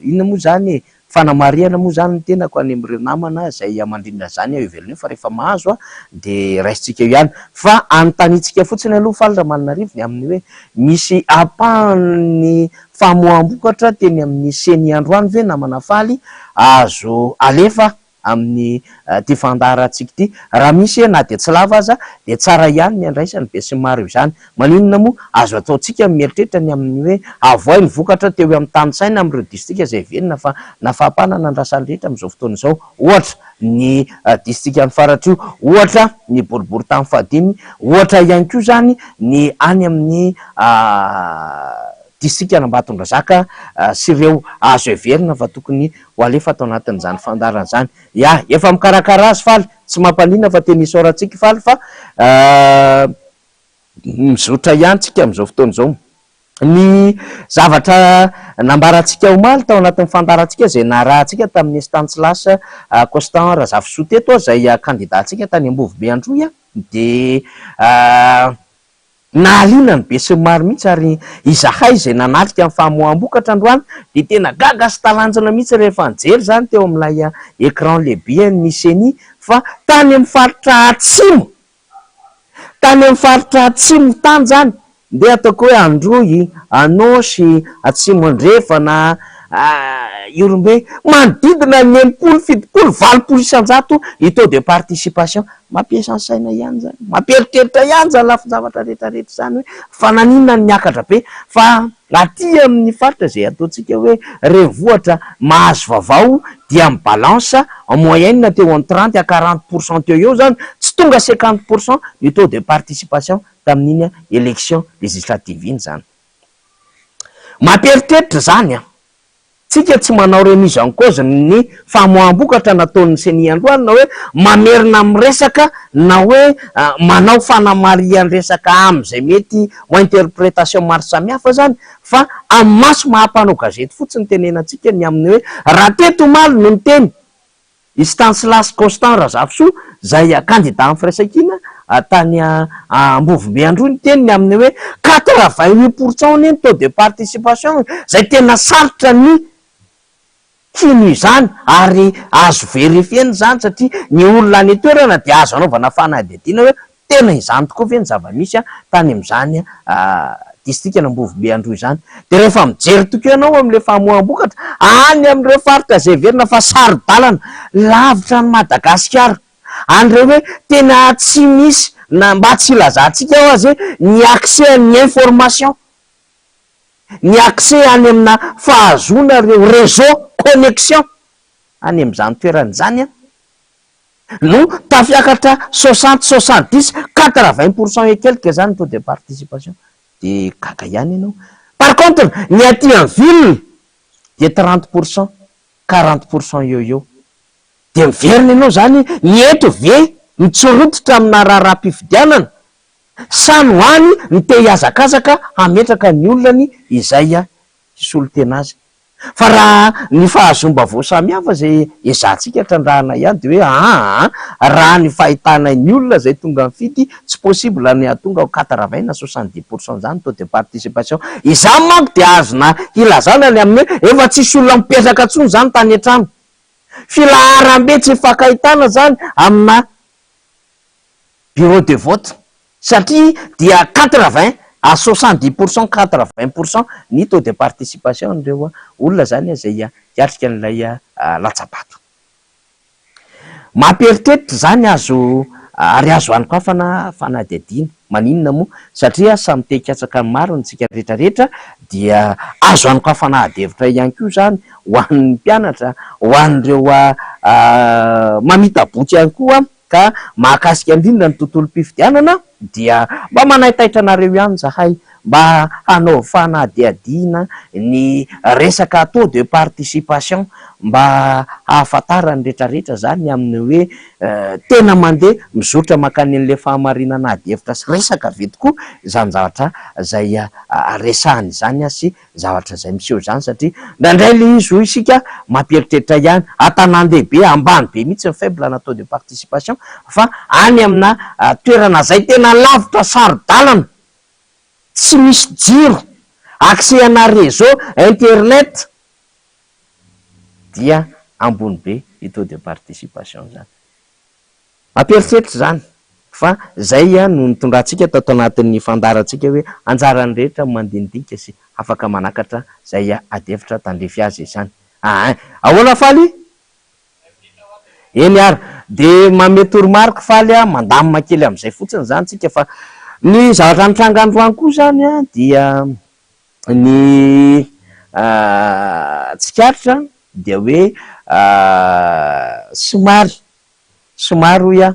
inona moa izany e? Fanamarihana moa izany ny tenako any amin'ireo namana izay mandrindra an'izany eo ivelany eo fa rehefa mahazo dia raisintsika eo ihany. Fa anontaniantsika fotsiny aloha Faly Ramananarivo ny amin'ny hoe misy ampahan'ny famoaham-bokatra teny amin'ny Ceni androany ve namana Faly azo alefa amin'ny ity fandaharantsika ity. Raha misy na dia tsy lava aza dia tsara ihany ny andraisan'ny besinimaro izany. Maninona moa? Azo ataontsika ny mieritreritra ny amin'ny hoe avoahy ny vokatra teo amin'ny tany saina amin'ireo distrika izay heverina fa nafaham-panana andrasan'ny rehetra amin'izao fotoana izao. Ohatra, ny distrikan'i Faratsiho, ohatra, ny boriborintany fahadimy, ohatra ihany koa izany ny any amin'ny distrikan'Ambatondrazaka sy ireo azo heverina fa tokony ho alefa ato anatin'izany fandaharana izany. Ya, efa mikarakara azy Faly, tsy mampaninona fa tena isaorantsika Faly fa mizotra ihany tsika amin'izao fotoana izao. Ny zavatra nambarantsika omaly tao anatin'ny fandaharantsika izay narahantsika tamin'i Stanislas Constant Razafisoa teto izay kandidantsika tany Ambovombe Androy dia Nahaliana ny besinimaro mihitsy ary izahay izay nanatrika ny famoaham-bokatra androany dia tena gaga sy talanjona mihitsy rehefa nijery izany teo amin'ilay écran lehibe an'ny Ceni fa tany amin'ny faritra atsimo, tany amin'ny faritra atsimo tany izany, ndeha ataoko hoe Androy, Anôsy, Atsimo Andrefana, Ihorombe, manodidina ny 60, 70, 80% ny taux de participation. Mampiasa ny saina ihany izany, mampieritreritra ihany izany lafin-javatra rehetra rehetra izany hoe fa naninona no niakatra be fa aty amin'ny faritra izay ataontsika hoe renivohitra mahazo vaovao dia mi balance en moyenne teo amin'ny 30 à 40 pour cent teo eo izany, tsy tonga 50 pour cent ny taux de participation tamin'iny élection législative iny izany. Mampieritreritra izany an! Tsika tsy manao remise en cause ny famoaham-bokatra nataon'ny ceni androany na hoe mamerina miresaka na hoe manao fanamarihan-dresaka amin'izay mety ho interpretation maro samihafa izany fa amin'ny maso maha mpanao gazety fotsiny tenenantsika ny amin'ny hoe raha teto omaly no niteny I Stanislas Constant Razafisoa, izay kandida amin'ny Firaisankina tany Ambovombe Androy niteny ny amin'ny hoe 88% anie ny taux de participation e, izay tena sarotra ny hino izany ary azo verifier-na izany satria ny olona any an-toerana dia azo anaovana fanadihadiana hoe Tena izany tokoa ve ny zava-misy tany amin'izany distrikan'Ambovombe Androy izany? Dia rehefa mijery tokoa ianao amin'ilay famoaham-bokatra any amin'ireo faritra izay heverina fa saro-dalana lavitra an'i Madagasikara, any ireo hoe tena tsy misy na mba tsy hilazantsika ao aza hoe ny accès an'ny information, ny accès any amina fahazoana ireo réseau, connexion any amin'izany toerana izany an! no tafiakatra soixante, soixante dix, quatre vingt pour cent et quelque zany taux de participation de gaga ihany ianao. Par contre ny aty en ville dia 30%, 40% eo eo. Dia miverina ianao izany, ny eto ve mitsorototra amina raharaham-pifidianana sa ny ho any no te hihazakazaka hametraka ny olonany izay hisolo tena azy? Fa raha ny fahazoam-baovao samihafa izay ezahantsika trandrahana ihany dia hoe aa raha ny fahitanay ny olona izay tonga nifidy tsy possible ny hahatonga ho quatre-vingt na soixante-dix pour cent izany taux de participation. Izany manko dia azona hilazana ny amin'ny hoe efa tsisy olona mipetraka intsony izany tany an-trano. Filaharam-be tsy ifankahitana izany amina bureau de vote satria dia quatre-vingt à soixante-dix pour cent, quatre-vingt pour cent ny taux de participation an'ireo olona izany izay hiatrika an'ilay latsa-bato. Mampieritreritra izany azo ary azo anokafana fanadihadiana. Maninona moa? Satria samy te hikatsaka ny marina isika rehetra rehetra dia azo anokafana ady hevitra ihany koa izany ho an'ny mpianatra, ho an'ireo mamita boky ihany koa ka mahakasika indrindra ny tontolom-pifidianana dia mba manaitaitra anareo ihany izahay mba hanao fanadihadiana ny resaka taux de participation mba hahafantaran'ny retraretra izany amin'ny hoe tena mandeha mizotra mankany an'ilay fahamarinana ady hevitra sy resaka ve tokoa izany zavatra izay resahana izany sy zavatra izay miseho izany satria indraindray ilay izy hoy isika mampieritreritra ihany, an-tanàn-dehibe ambany be mihitsy ny faible na taux de participation fa any amina toerana izay tena lavitra saro-dalana, tsy misy jiro, accès ana réseau internet dia ambony be io taux de participation izany. Mampieritreritra izany fa izay no nitondrantsika tato anatin'ny fandaharantsika hoe anjaran'ny rehetra ny mandinidinika sy afaka manakatra izay adihevitra tandrify azy izany. Aa ahoana Faly? Eny ary. Dia manome toromarika Faly a, mandamina kely amin'izay fotsiny izany tsika fa ny zavatra nitranga androany koa izany dia ny tsikaritra dia hoe somary Somary hoy aho,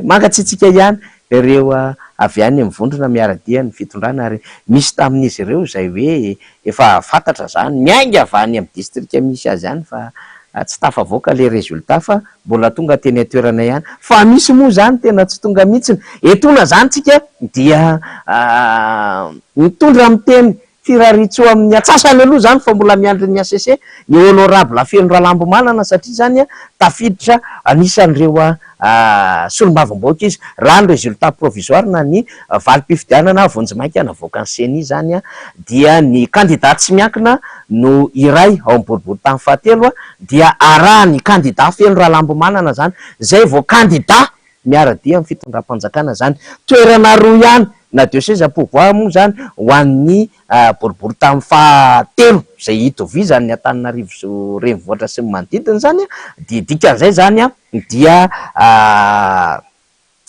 mangatsiatsiaka ihany ireo avy any amin'ny vondrona miara-dia ny fitondrana ary misy tamin'izy ireo izay hoe efa fantatra izany, miainga avy any amin'ny distrika misy azy any fa tsy tafavoaka ilay résultat fa mbola tonga teny an-toerana ihany. Fa misy moa izany tena tsy tonga mihitsy. Etoana izany tsika dia mitondra miteny Firariantsoa amin'ny antsasany aloha izany fa mbola miandry ny hcc ny honorable Feno Ralambomanana satria izany tafiditra anisan'ireo solombavambahoaka izy. Raha ny résultat provisoire na ny valim-pifidianana vonjimaika navoakan'ny ceni izany dia ny kandida tsy miankina no iray ao amin'ny boriborintany fahatelo dia arahan'ny kandida Feno Ralambomanana izany izay vao kandida miara-dia amin'ny fitondram-panjakana izany. Toerana roa ihany na deux seza pouvoir moa izany ho an'ny boriborintany fahatelo izay itovizan'ny Antananarivo renivohitra sy ny manodidina izany dia dikan'izay izany dia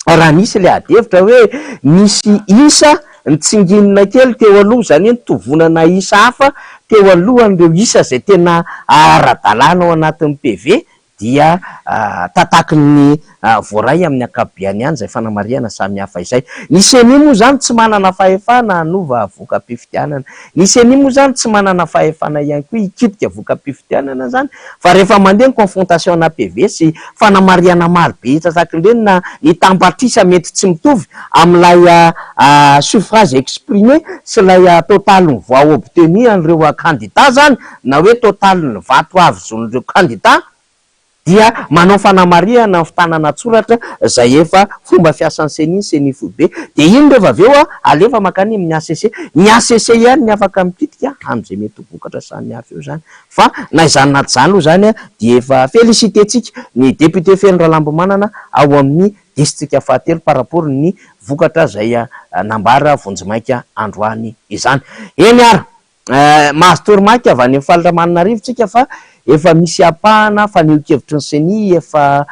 raha nisy ilay adihevitra hoe nisy isa nitsinginina kely teo aloha izany hoe nitovonana isa hafa teo alohan'ireo isa izay tena ara-dalàna ao anatin'ny PV dia tataky ny voaray amin'ny ankapobeany ihany izay fanamarihana samihafa izay. Ny Ceni moa izany tsy manana fahefana hanova voka-pifidianana. Ny Ceni moa izany tsy manana fahefana ihany koa hikitika voka-pifidianana izany fa rehefa mandeha ny confrontation ana PV sy fanamarihana maro be isan-tsakindreny na ny tambatr'isa mety tsy mitovy amin'ilay suffrage exprimé sy ilay totalin'ny voix obtenu an'ireo kandida izany na hoe totalin'ny vato avy zon'ireo kandida dia manao fanamarihana ny fitanana an-tsoratra izay efa fomba fiasan'ny Ceni ny Ceni foibe dia iny rehefa avy eo alefa mankany amin'ny HCC. Ny HCC ihany ny afaka mikitika amin'izay mety ho vokatra samihafa eo izany fa na izany na tsy izany aloha izany dia efa féliciter-tsika ny député Feno Ralambomanana ao amin'ny distrika fahatelo par rapport ny vokatra izay nambara vonjimaika androany izany. Eny ary! Mahazo toromarika avy any amin'ny Faritra Mananarivo tsika fa efa misy ampahana fanehoan-kevitry ny Ceni efa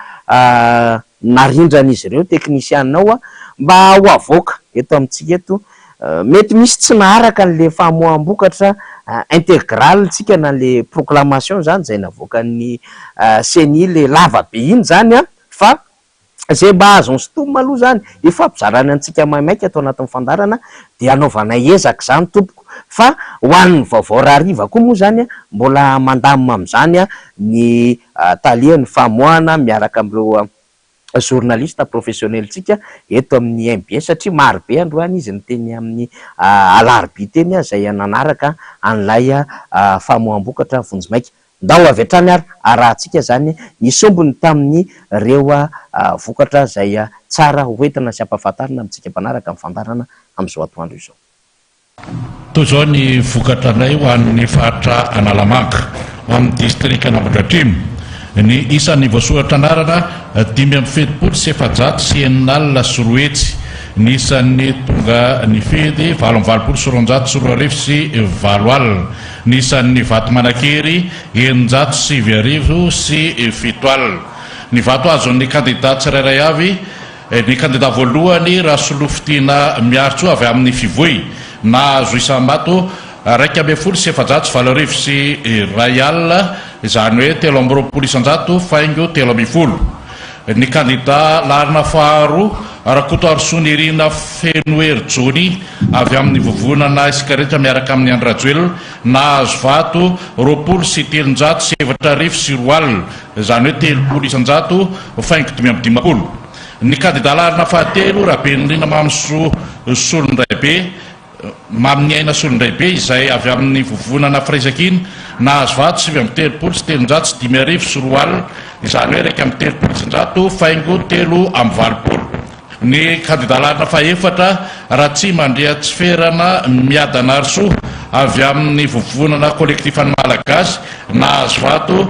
narindran'izy ireo teknisiana ao mba ho avoaka eto amintsika eto. Mety misy tsy naharaka an'ilay famoaham-bokatra intégrale tsika na ilay proclamation izany izay navoakan'ny Ceni ilay lava be iny izany fa. Izay mba azon'i Stom aloha izany ifampizarana antsika maimaika ato anatin'ny fandaharana dia hanaovanay ezaka izany tompoko fa ho an'ny vaovao rahariva koa moa izany mbola mandamina amin'izany ny tale ny famoahana miaraka amin'ireo journaliste professionnel-tsika eto amin'ny mbs satria maro be androany izy niteny amin'ny alarobia teny izay nanaraka an'ilay famoaham-bokatra vonjimaika. Ndao avy hatrany ary arahantsika izany ny sombiny tamin'ny reo vokatra izay tsara ho entina sy ampahafantarina amintsika mpanaraka ny fandaharana amin'izao atoandro izao. Toy izao ny vokatra anay ho an'ny faritra Analamanga, ao amin'ny distrikan'Ambohidratrimo. Ny isan'ny voasoratra anarana, 275 200. Ny isan'ny tonga nifidy, 288 208. Ny isan'ny vato manan-kery, 60 9007. Ny vato azon'ny kandidà tsirairay avy, Ny kandida voalohany, Rasolofotiana Miarintsoa avy amin'ny Fivoy, nahazo isam-bato 1081 801, izany hoe 23% faingo 13. Ny kandida laharana faharoa, Rakotoarisoa Nirina Fenohery Johnny avy amin'ny Vovonana Isika Rehetra Miaraka amin'i Andry Rajoelina, nahazo vato 203 4002, izany hoe 30% faingo 55. Ny kandida laharana fahatelo, Rabenirina Mamisoa Solondraibe, Maminiaina Solondraibe, izay avy amin'ny Vovonana Firaisankina, nahazo vato 239 305 200, izany hoe 31% faingo 83. Ny kandida laharana fahefatra, Ratsimandriatsiferana Miadanarisoa, avy amin'ny Vovonana Kolektifan'ny Malagasy, nahazo vato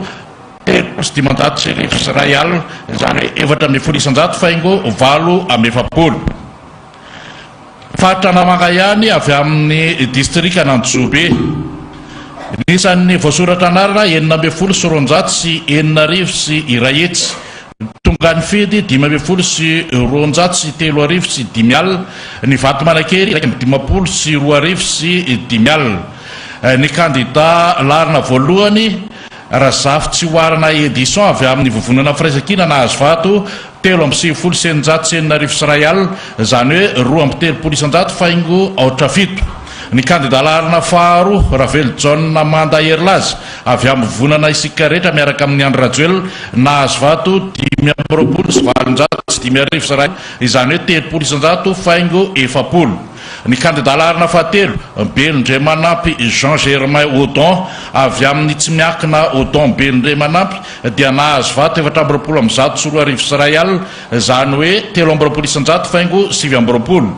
1030 1001, izany hoe 14% faingo 48. Faritra Analamanga ihany avy amin'ny distrikan'Antsirabe. Ny isan'ny voasoratra anarana 216 6100. Tonga nifidy 215 203 500. Ny vato manan-kery 251 2005. Ny kandida laharana voalohany, Razafitsihoarana Edison avy amin'ny Vovonana Firaisankina nahazo vato 693 606, izany hoe 32% faingo aotra fito. Ny kandida laharana faharoa, Ravelojaona Manda Herilaza avy amin'ny Vovonana Isika Rehetra miaraka amin'i Andry Rajoelina nahazo vato 225 805, izany hoe 30% faingo 40. Ny kandida laharana fahatelo, Belondriamanampy Jean Germain Odon, avy amin'ny tsy miankina Odon Belondriamanampy, dia nahazo vato 224 120, izany hoe 23% faingo 29.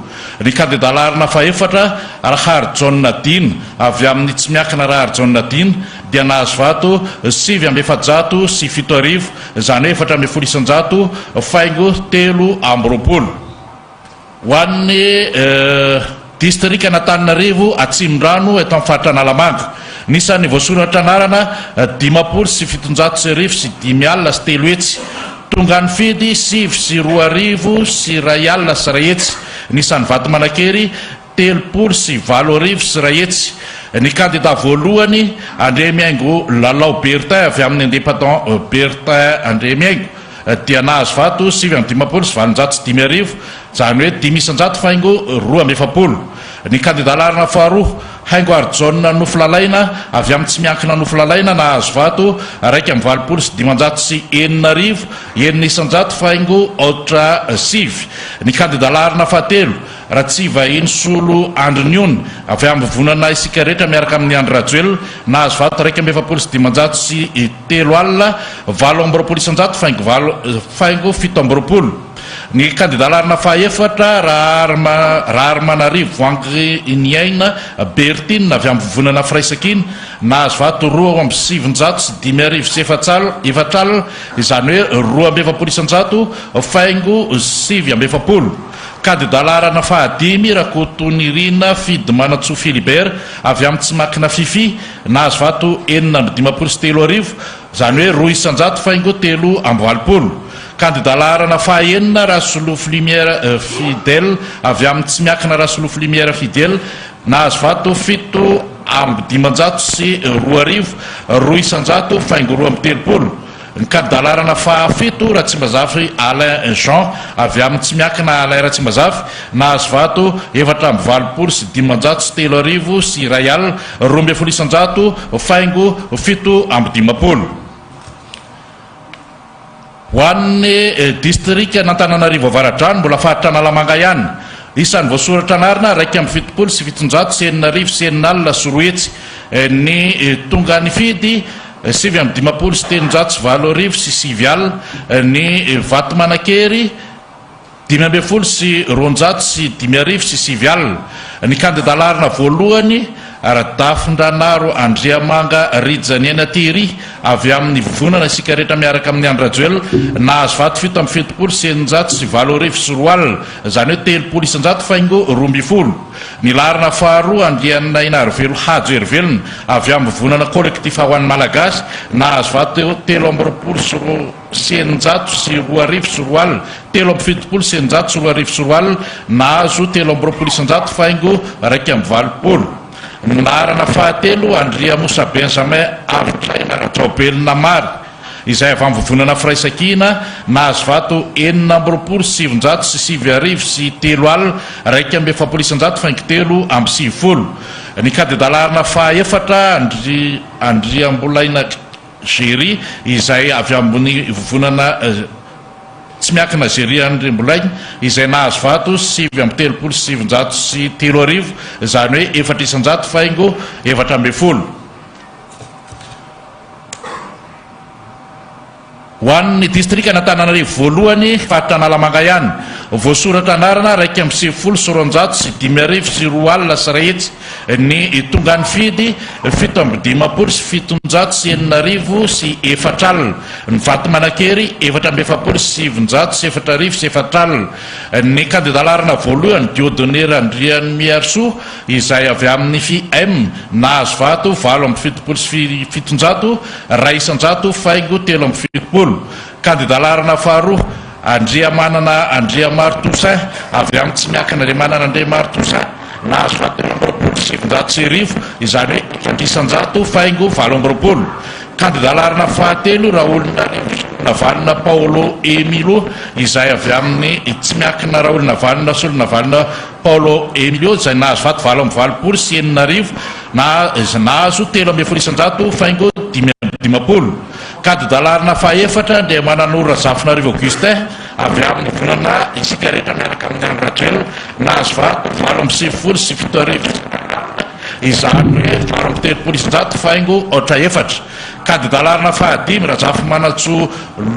Ny kandida laharana fahefatra, Raharijaona Dina, avy amin'ny tsy miankina Raharijaona Dina, dia nahazo vato 749, izany hoe 14% faingo 23. Ho an'ny distrikan'Antananarivo Atsimondrano eto amin'ny faritra Analamanga, ny isan'ny voasoratra anarana 350 305 300, tonga nifidy 2001 101, ny isan'ny vato manan-kery 130 8100. Ny kandida voalohany, Andriamihaingo Lalao Bertin avy amin'ny Indépendant Bertin Andriamihaingo, dia nahazo vato 859 505, izany hoe 5% faingo 42. Ny kandida laharana faharoa, Haingo Harijaona Nofilalaina avy amin'ny tsy miankina Nofilalaina, nahazo vato 581 606, 6% faingo aotra sivy. Ny kandida laharana fahatelo, Ratsivahinisolo Andriniony, avy amin'ny Vovonana Isika Rehetra miaraka amin'i Andry Rajoelina, nahazo vato 341 300, 28% faingo valo faingo 27. Ny kandida laharana fahaefatra, Raharimanarivo Voanginiaina Berthine, avy amin'ny Vovonana Firaisankina, nahazo vato 402 504 0, izany hoe 42% faingo 49. Kandida laharana fahadimy, Rakotonirina Fidimanantsoa Philibert, avy amin'ny Tsy Makina Fiffi, nahazo vato 3056, izany hoe 2% faingo 83. Kandida laharana fahaenina, Rasolofo Lumière Fidèle, avy amin'ny Tsy Miankina Rasolofo Lumière Fidèle, nahazo vato 207 200, 2% faingo 32. Ny kandida laharana fahafito, Ratsimbazafy Alain Jean, avy amin'ny tsy miankina Alain Ratsimbazafy, nahazo vato 3584 12% faingo 57. Ho an'ny distrikan'Antananarivo Avaradrano, mbola faritra Analamanga ihany, isan'ny voasoratra anarana 67176 ny tonga nifidy, 359 809 ny vato manan-kery, 215 209. Ny kandida laharana voalohany, Radafindranaro Andriamanga Rijaniaina Thierry, avy amin'ny Vovonana Isika Rehetra Miaraka amin'i Andry Rajoelina, nahazo vato 277 608, izany hoe 30% faingo 12. Ny laharana faharoa, Andrianainarivelo Hajo Herivelona, avy amin'ny Vovonana Kolektifa ho an'ny Malagasy, nahazo vato 223 620, 273 672, nahazo 23% faingo 81. Ny laharana fahatelo, Andriamosa Benjamin Avotraina Rajaobelina Mary, izay avy amin'ny Vovonana Firaisankina, nahazo vato 226 903, 41% faingo 93. Ny kandida laharana fahaefatra, Andriambolaina Géry, izay avy amin'ny Vovonana Tsy miankina Géry Andriambolaina, izay nahazo vato 339 300, izany hoe 4% faingo 14. Ho an'ny distrikan'Antananarivo voalohany, faritra Analamanga ihany, voasoratra anarana 291 205 100 ny tonga nifidy, 657 604 ny vato manan-kery, 444 904 ny kandida laharana voalohany, Dieudonné Randrianimiarisoa, izay avy amin'ny FIM, nahazo vato 778, 1% faingo 73. Kandida laharana faharoa, Andriamanana Andriamaro Toussaint, avy amin'ny tsy miankina Andriamanana Andriamaro Toussaint, nahazo vato 123 izany hoe 4% faingo 28. Kandida laharana fahatelo, Raolonarivo Navalona Paolo Emilio, izay avy amin'ny tsy miankina Raolonavalona Solonavalona Paolo Emilio, izay nahazo vato 688 na nahazo 13% faingo 55. Kandida laharana fahefatra, Andriamananoro Razafinarivo Augustin, avy amin'ny Vovonana Isika Rehetra Miaraka amin'i Andry Rajoelina, nahazo vato 798 izany hoe 38% faingo aotra efatra. Kandida laharana fahadimy, Razafimanantsoa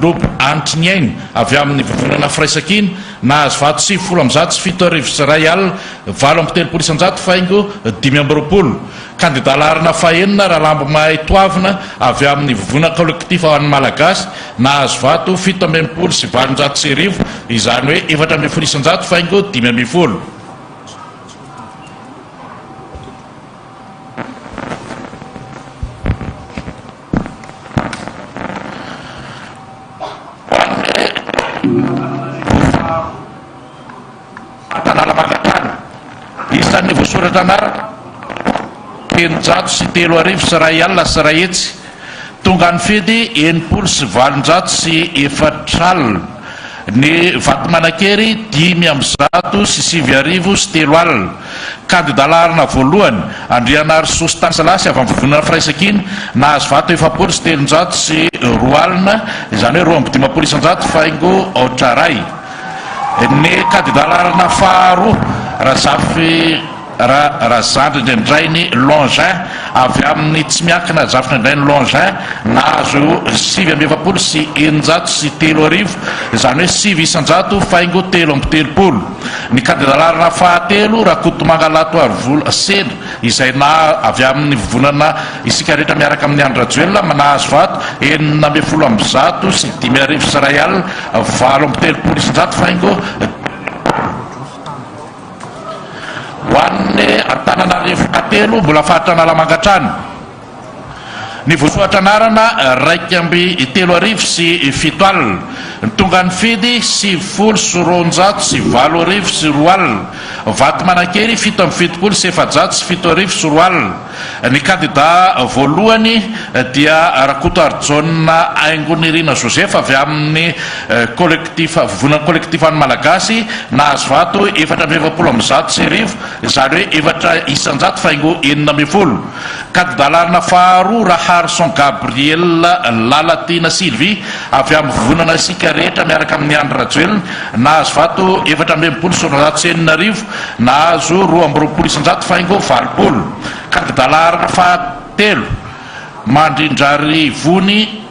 Lobo Hanitriniaina, avy amin'ny Vovonana Firaisankina, nahazo vato 790 701, 38% faingo 25. Kandida laharana fahenina, Ralambo Mahay Toavina, avy amin'ny Vovonana Kolektifa ho an'ny Malagasy, nahazo vato 867 100, izany hoe 14% faingo 15. Analamanga hatrany. Isan'ny voasoratra anarana, 103 130. Tonga nifidy 860 460. Ny vato manan-kery 905 903. Kandida laharana voalohany, Andrianarisoa Stanislas avy amin'ny Vovonana Firaisankina, nahazo vato 340 200, izany hoe 52% faingo aotra iray. Ny kandida laharana faharoa, Razafy Razandrindraindrainy Longin, avy amin'ny tsy miankina Razafindraindrainy Longin, nahazo 649 603, izany hoe 9% faingo 33. Ny kandida laharana fahatelo, Rakotomanga Latoarivola Sendra, izay na avy amin'ny vovonana Isika Rehetra Miaraka amin'i Andry Rajoelina, nahazo vato 1016 501, 38% faingo ho an'ny Antananarivo fahatelo, mbola faritra Analamanga hatrany. Ny voasoratra anarana, 7031. Ny tonga nifidy, 290 290. Vato manan-kery, 277 270. Ny kandida voalohany dia Rakotoarijaona Haingonirina Joseph avy amin'ny collectif, vovonan'ny Collectif an'ny Malagasy, nahazo vato 144, izany hoe 4% faingo 16. Kandida laharana faharoa, Raharison Gabriel Lalatiana Sylvie avy amin'ny vovonana Isika Rehetra Miaraka amin'i Andry Rajoelina, nahazo vato 266, nahazo 22% faingo 80. Kandida laharana fahatelo, Mandrindrarivony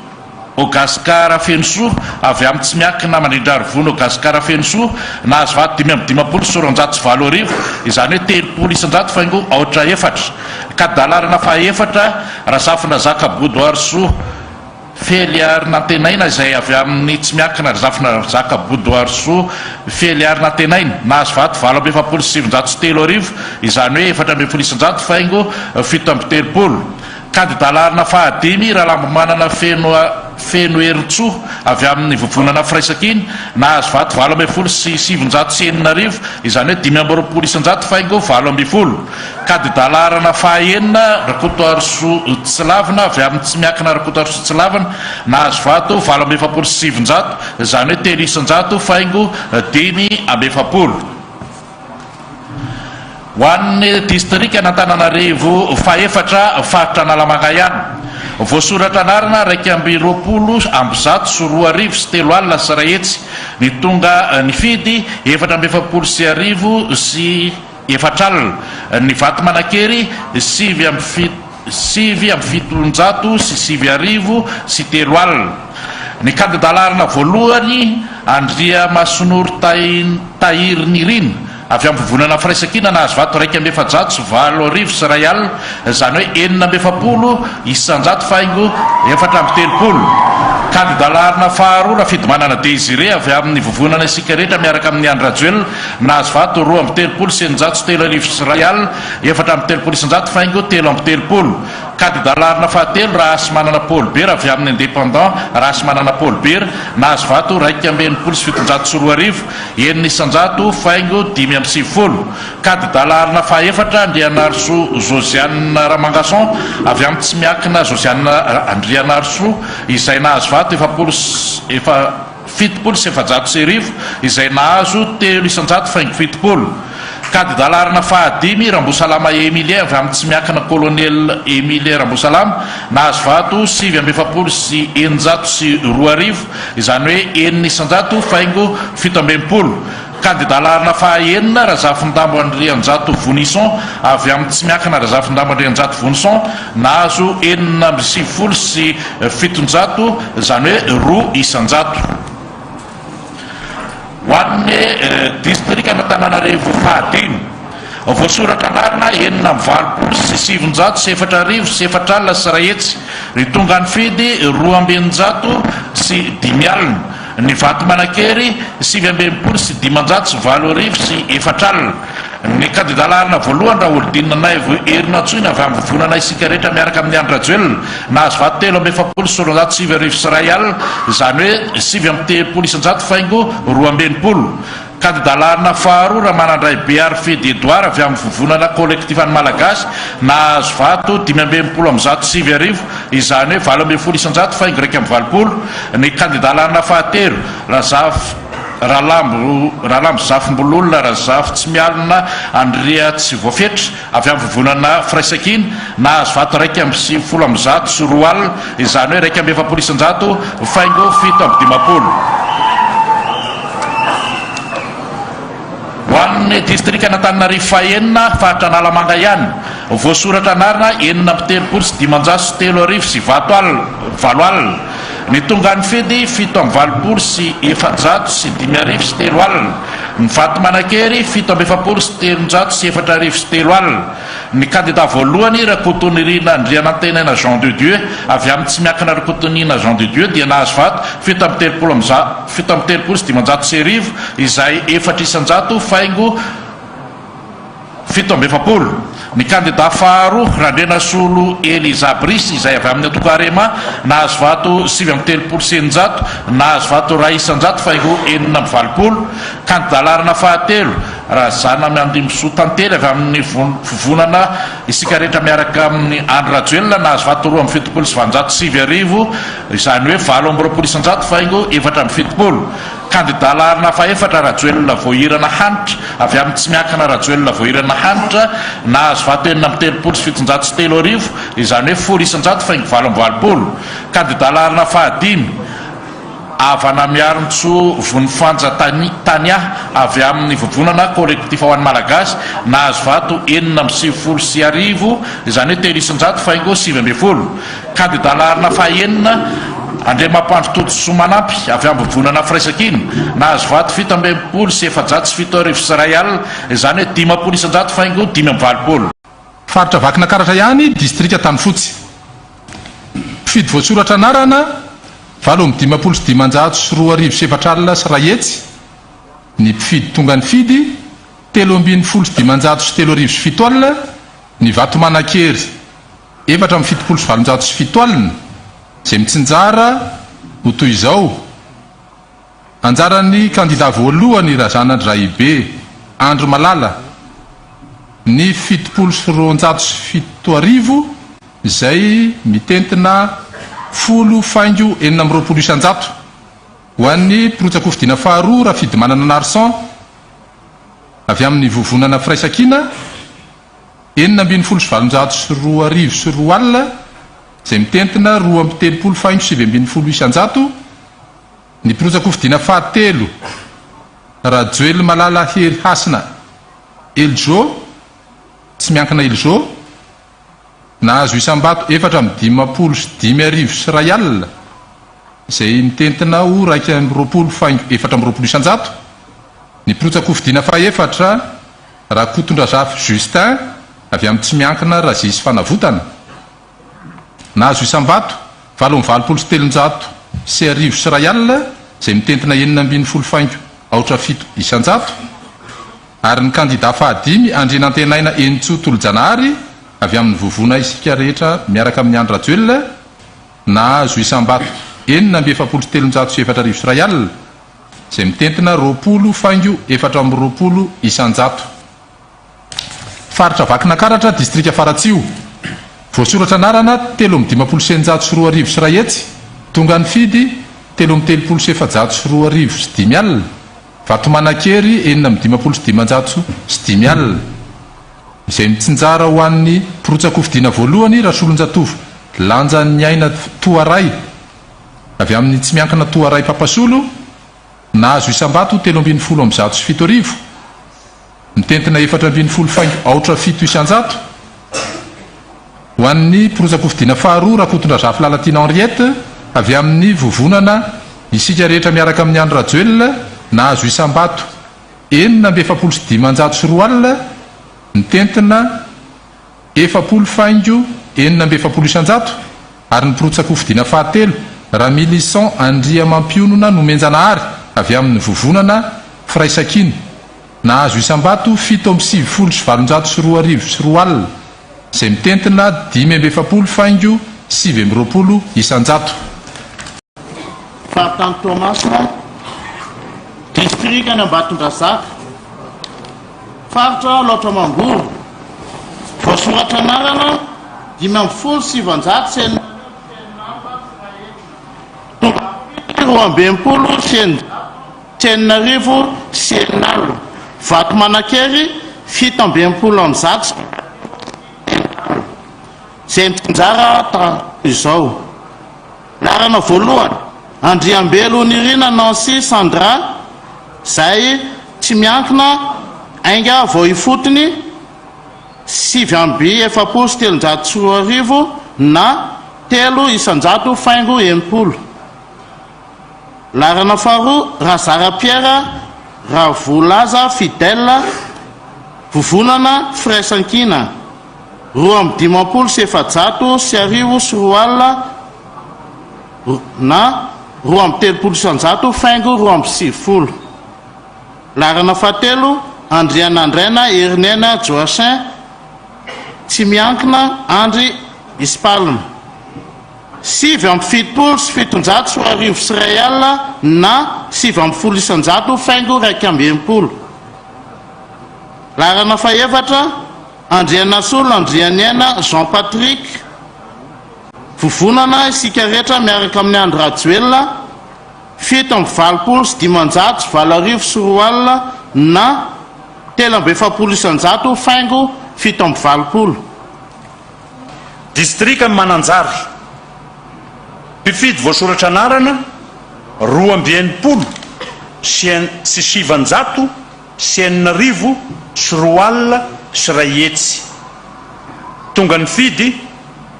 Ogascar Fenosoa avy amin'ny tsy miankina Mandrindrarivony Ogascar Fenosoa, nahazo vato 255 208, izany hoe 30% faingo 0.4. Kandida laharana fahaefatra, Razafindrazaka Bodoarisoa Feliarinantenaina izay avy amin'ny tsy miankina Razafindrazaka Bodoarisoa Feliarinantenaina, nahazo vato 948 300, izany hoe 14% faingo 37. Kandida laharana fahadimy, Ralambomanana Feno Fenoherintsoa avy amin'ny vovonana Firaisankina, nahazo vato 918 906, izany hoe 25% faingo 18. Kandida laharana fahaenina, Rakotoarisoa Tsilavina avy amin'ny tsy miankina Rakotoarisoa Tsilavina, nahazo vato 948, izany hoe 3% faingo 45. Ho an'ny distrikan'Antananarivo fahefatra, faritra Analamanga ihany, voasoratra anarana 221 202 130, ny tonga nifidy 1044 040, ny vato manan-kery 779 009 030. Ny kandida laharana voalohany, Andriamasinoro Tahirinirina avy amin'ny vovonana Firaisankina, nahazo vato 804 001, izany hoe 46% faingo 34. Kandida laharana faharoa, Rafidimanana Désiré avy amin'ny vovonana Isika Rehetra Miaraka amin'i Andry Rajoelina, nahazo vato 632 603 001, 34% faingo 33. Kandida laharana fahatelo, Rahasimanana Paul Bert avy amin'ny indépendant Rahasimanana Paul Bert, nahazo vato 261 702, 6% faingo 95. Kandida laharana fahefatra, Andrianarisoa Josiane Ramangason avy amin'ny tsy miankina Josiane Andrianarisoa izay nahazo vato efapolo efa 170 170, izay nahazo 3% faingo 70. Kandida laharana fahadimy, Rambosalama Emilien avy amin'ny tsy miankina Colonel Emilien Rambosalama, nahazo vato 249 206, izany hoe 6% faingo 67. Kandida laharana fahaenina, Razafindambo Andrianjato Vonison avy amin'ny tsy miankina Razafindambo Andrianjato Vonison, nahazo 796, izany hoe 2%. Ho an'ny distrikan'Antananarivo fahadimy, voasoratra anarana 986 040 140, ny tonga nifidy 602 602, ny vato manan-kery 569 804. Ny kandida laharana voalohany, Raholdina Naivo Herinantsoina avy amin'ny vovonana Isika Rehetra Miaraka amin'i Andry Rajoelina, nahazo vato 243 009 100, izany hoe 39% faingo 62. Kandida laharana faharoa, Ramanandray Bearifedy Edouard avy amin'ny vovonana Collectif an'ny Malagasy, nahazo vato 965 009, izany hoe 18% faingo 81. Ny kandida laharana fahatelo, Razafy Ralambo Ralambo Zafimbololona Razafy tsy mialona Andria tsy voafetra avy amin'ny vovonana Firaisankina, nahazo vato 290 200, izany hoe 41% faingo 57. Ho an'ny distrikan'Antananarivo fahenina, faritra Analamanga ihany, voasoratra anarana 336 038 800, ny tonga nifidy 387 005 300, ny vato manan-kery 347 004 300. Ny kandida voalohany, Rakotonirina Andrianantenaina Jean de Dieu avy amin'ny tsy miankina Rakotonirina Jean de Dieu, dia nahazo vato 37 amby za 537 izay 4% faingo 47. Ny kandidà faharoa, Randrianasolo Eliza Brice, izay avy amin'ny antoko Arema, nahazo vato 639, nahazo vato 1% faingo 86. Kandidà laharana fahatelo, Razanamiandimbisoa Tantely avy amin'ny Vovonana Isika Rehetra Miaraka amin'i Andry Rajoelina, nahazo vato 872, izany hoe 28% faingo 74. Kandidà laharana fahefatra, Rajoelina Voahirana Hanitra, avy amin'ny tsy miankina Rajoelina Voahirana Hanitra, nahazo vato 3736, izany hoe 10% faingo 88. Kandidà laharana fahadimy, Havana Miarintsoa Vonifanja Tania, avy amin'ny Vovonana Kolektifa ho an'ny Malagasy, nahazo vato 1096, izany hoe 3% faingo 19. Kandidà laharana fahaenina, Andriamampandry Todisoa Manampy, avy amin'ny Vovonana Firaisankina, nahazo vato 1067 1071, izany hoe 50% faingo 85. Faritra Vakinakaratra ihany, Distrika Antanifotsy. Mpifidy voasoratra anarana, 2558 40 100. Ny mpifidy tonga nifidy, 3513 37. Ny vato manan-kery, 874 700, izay mitsinjara ho toy izao, Anjaran'ny kandida voalohany Razanadraibe Andry Malala ny 270 izay mitentina folo faingo 26%. Ho an'ny mpirotsakofidina faharoa Rafidimanana Narson avy amin'ny Vovonana Firaisankina, 2016 20, izay mitentina 32 faingo 19%. Ny mpirotsakofidina fahatelo, Rajoelimalala Hery Hasina Eljo, tsy miankina Eljo, nahazo isam-bato 1054 10, izay mitentina ho 21 faingo 24%. Ny mpirotsakofidina fahefatra, Rakotondrazafy Justin, avy amin'ny tsy miankina Razisy Fanavotana, Nahazo isam-bato, 1088 10, izay mitentina 16 faingo aotra fito isan-jato, ary ny kandidà fahadimy Andrianantenaina Henintsoa Tolojanahary avy amin'ny Vovona Isika Rehetra Miaraka amin'i Andry Rajoelina, nahazo isam-bato 346 4001, izay mitentina 20 faingo 24 isan-jato. Faritra Vakinakaratra, Distrika Faratsiho. Voasoratra anarana, 2153 2100, tonga nifidy, 234 20 50, Vatomanankery, 556 50. Izay mitsinjara ho an'ny mpirotsakofidina voalohany, Rasolonjatovo Lanjaniaina Toaray, avy amin'ny tsy miankina Toaray Papasolo, nahazo isam-bato 713 107. Mitentina 14 faingo aotra fito isan-jato. Ho an'ny mpirotsakofidina faharoa, Rakotondrazafy Lalatiana Henriette, avy amin'ny Vovonana Isika Rehetra Miaraka amin'i Andry Rajoelina, nahazo isam-bato 246 40, mitentina 40 faingo 46%, ary ny mpirotsakofidina fahatelo, Ramilison Andriamampionona Nomenjanahary, avy amin'ny Vovonana Firaisankina. Nahazo isam-bato 297 2002, izay mitentina 45 faingo 29%. Faritany Toamasina, Distrikan' Ambatondrazaka, Faritra Alaotra Mangoro, voasoratra anarana 615 660, tonga 662 660, Vato Manankery 167 160, izay mitsinjara tahaka izao. Laharana voalohany, Andriambelo Nirina Nancy Sandra, izay tsy miankina ainga vao ifotony 249 240 na 3% faingo 60. Laharana faharoa, Razara Pierre Ravolaza Fidèle, Vovonana Firaisankina, 1152 20 na 32% faingo 92. Laharana fahatelo, Andrianandraina Heriniaina Joachim. Tsy miankina, Andry Ispalma. 2779 na 90% faingo 61. Laharana fahefatra, Andrianasolo Andrianiaina Jean Patrick, Vovonana isika rehetra miaraka amin'i Andry Rajoelina, 287 802 na 43% faingo 87. Distrikan'i Mananjary, Mpifidy voasoratra anarana, 262 6102. Tonga nifidy,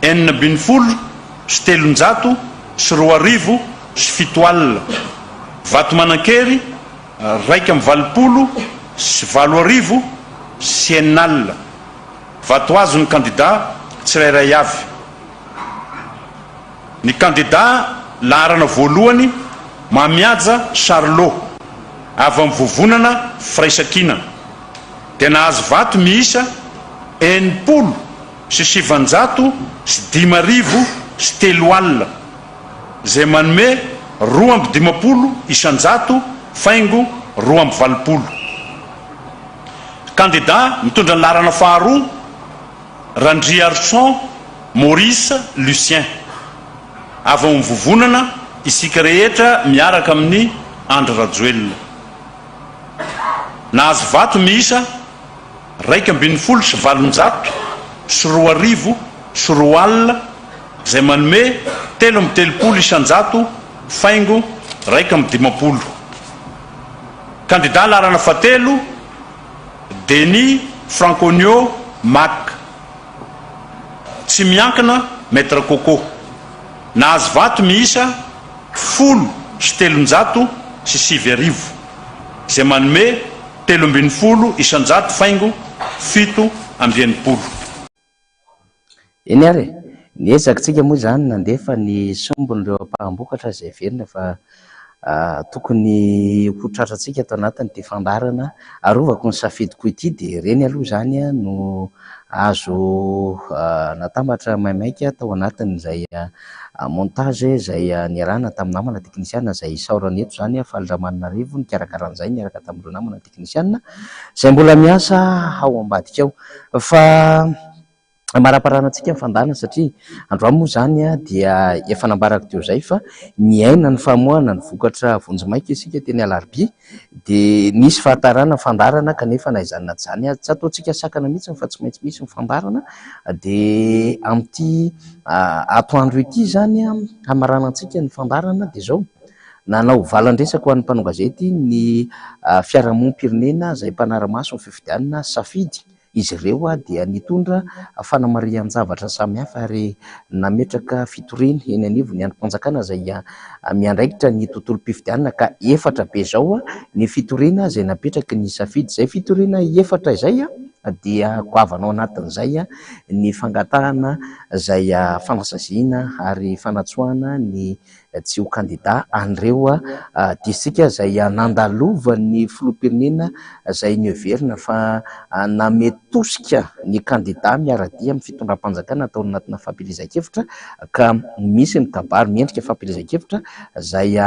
216 207. Vato manan-kery, 681 806. Vato azon'ny kandida tsirairay avy. Ny kandida laharana voalohany, Mamihaja Charlot, avy amin'ny vovonana Firaisankina, dia nahazo vato miisa 960 360, izay manome 52 isan-jato faingo 82. Kandida mitondra ny laharana faharoa, Randriarison Maurice Lucien, avy ao amin'ny vovonana Isika Rehetra Miaraka amin'i Andry Rajoelina. Nahazo vato miisa 211 202, izay manome 33 isan-jato faingo 51. Kandida laharana fahatelo, Denis Franconio Mac, tsy miankina Maître Coco. Nahazo vato miisa 310 910, izay manome 13 isan-jato faingo 67. Eny ary e! Niezaka tsika moa izany nandefa ny sombin'ireo ampaham-bokatra izay heverina fa tokony ho tratrantsika ato anatin'ity fandaharana Arovako ny safidiko ity dia ireny aloha izany no azo natambatra maimaika tao anatin'izay montage izay niarahana tamin'ny namana teknisiana izay isaorana eto izany Faly Ramananarivo nikarakara an'izay niaraka tamin'ireo namana teknisiana izay mbola miasa ao ambadika ao. Fa amaraparana antsika ny fandaharana satria androany moa izany dia efa nambarako teo izay fa niaina ny famoahana ny vokatra vonjimaika isika teny Alarobia dia nisy fahatarana fandaharana kanefa na izany na tsy izany aza tsy ataontsika sakana mihitsy fa tsy maintsy misy ny fandaharana dia amin'ity atoandro ity izany hamaranantsika ny fandaharana dia izao nanao valan-dresaka ho an'ny mpanao gazety ny fiarahamonim-pirenena izay mpanara-maso ny fifidianana safidy. Izy ireo dia nitondra fanamarihan-javatra samihafa ary nametraka fitoriana eny anivon'ny andrim-panjakana izay miandraikitra ny tontolom-pifidianana ka efatra be izao ny fitoriana izay napetraky ny safidy. Izay fitoriana efatra izay dia goavana ao anatin'izay ny fangatahana izay fanasaziana ary fanatsoahana ny tsy ho kandida an'ireo distrika izay nandalovan'ny filoham-pirenena izay noheverina fa nanome tosika ny kandida miara-dia amin'ny fitondram-panjakana tao anatina fampielezan-kevitra ka misy ny kabary miendrika fampielezan-kevitra izay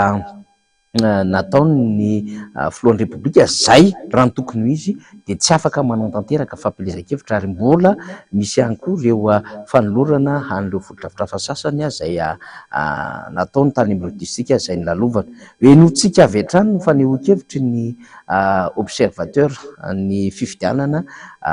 nataon'ny filohan'ny Repoblika izay raha ny tokony ho izy dia tsy afaka manatanteraka fampielezan-kevitra ary mbola misy ihany koa ireo fanolorana an'ireo fotodrafitrasa sasany izay nataony tany amin'ireo distrika izay nolalovana. Henointsika avy hatrany ny fanehoan-kevitry ny observateur ny fifidianana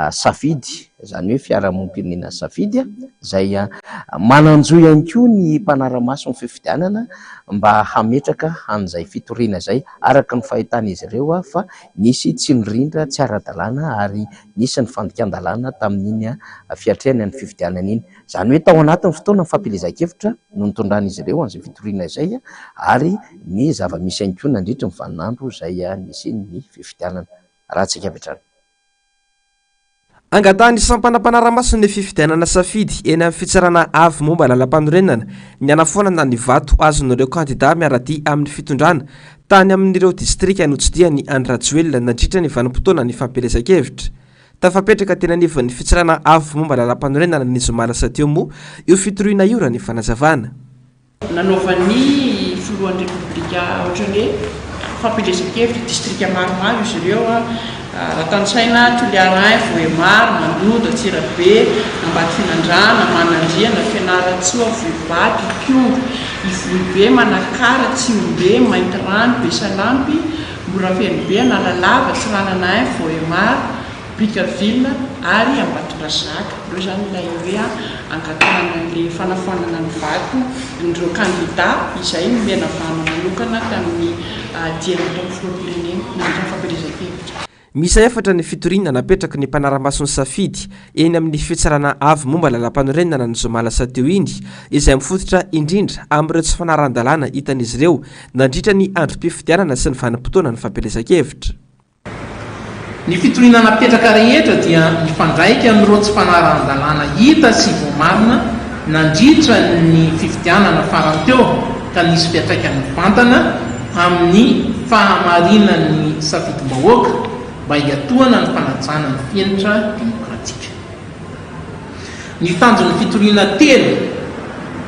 safidy, izany hoe fiarahamonim-pirenena safidy izay manan-jo ihany koa ny mpanara-maso ny fifidianana mba hametraka an'izay fitoriana izay araka ny fahitan'izy ireo fa nisy tsy nirindra tsy ara-dalàna ary nisy ny fandikan-dalàna tamin'iny fiatrehana ny fifidianana iny. Izany hoe tao anatin'ny fotoana ny fampielezan-kevitra no nitondran'izy ireo an'izay fitoriana izay ary ny zava-misy ihany koa nandritry ny vaninandro izay nisian'ny fifidianana. Ratsika avy hatrany. Angatahan'ny sampana mpanara-maso ny fifidianana safidy eny amin'ny fitsarana avo momba lalampanorenana ny hanafoanana ny vato azon'ireo kandida miara-dia amin'ny fitondrana tany amin'ireo distrika notsidihan'i Andry Rajoelina nandritra ny vanim-potoanan'ny fampielezan-kevitra. Tafapetraka teny anivon'ny Fitsarana Avo momba ny Lalàmpanorenana ny zoma lasa teo moa io fitoriana io raha ny fanazavana. Nanaovan'ny filohan'ny Repoblika ohatran'ny hoe fampielezan-kevitra distrika maromaro izy ireo, raha tanisaina, Toliara I, Vohemar, Mandoto, Antsirabe, Ambatofinandrahana, Manandriana, Fianarantsoa, Vohibato, Ikongo, Ivohibe, Manakara, Tsihombe, Maintirano, Besalampy, Morafenobe, Analalava, Tsiranana I, Vohemar, Brickaville ary Ambatondrazaka. Ireo izany ilay hoe angatahana an'ilay fanafoanana ny vato an'ireo kandida izay nomena vahana manokana tamin'ny dia nataon'ny filoham-pirenena nandritra ny fampielezan-kevitra. Miisa efatra ny fitoriana napetraky ny mpanara-maso ny safidy eny amin'ny Fitsarana Avo momba ny Lalàmpanorenana ny zoma lasa teo iny, izay mifototra indrindra amin'ireo tsy fanarahan-dalàna hitan'izy ireo nandritra ny androm-pifidianana sy ny vanim-potoanan'ny fampielezan-kevitra. Ny fitoriana napetraka rehetra dia mifandraika amin'ireo tsy fanarahan-dalàna hita sy voamarina nandritra ny fifidianana farany teo ka nisy fiantraikany mivantana amin'ny fahamarinan'ny safidim-bahoaka mba hiatohana ny fanajana ny fenitra demokratika. Ny tanjon'ny fitoriana telo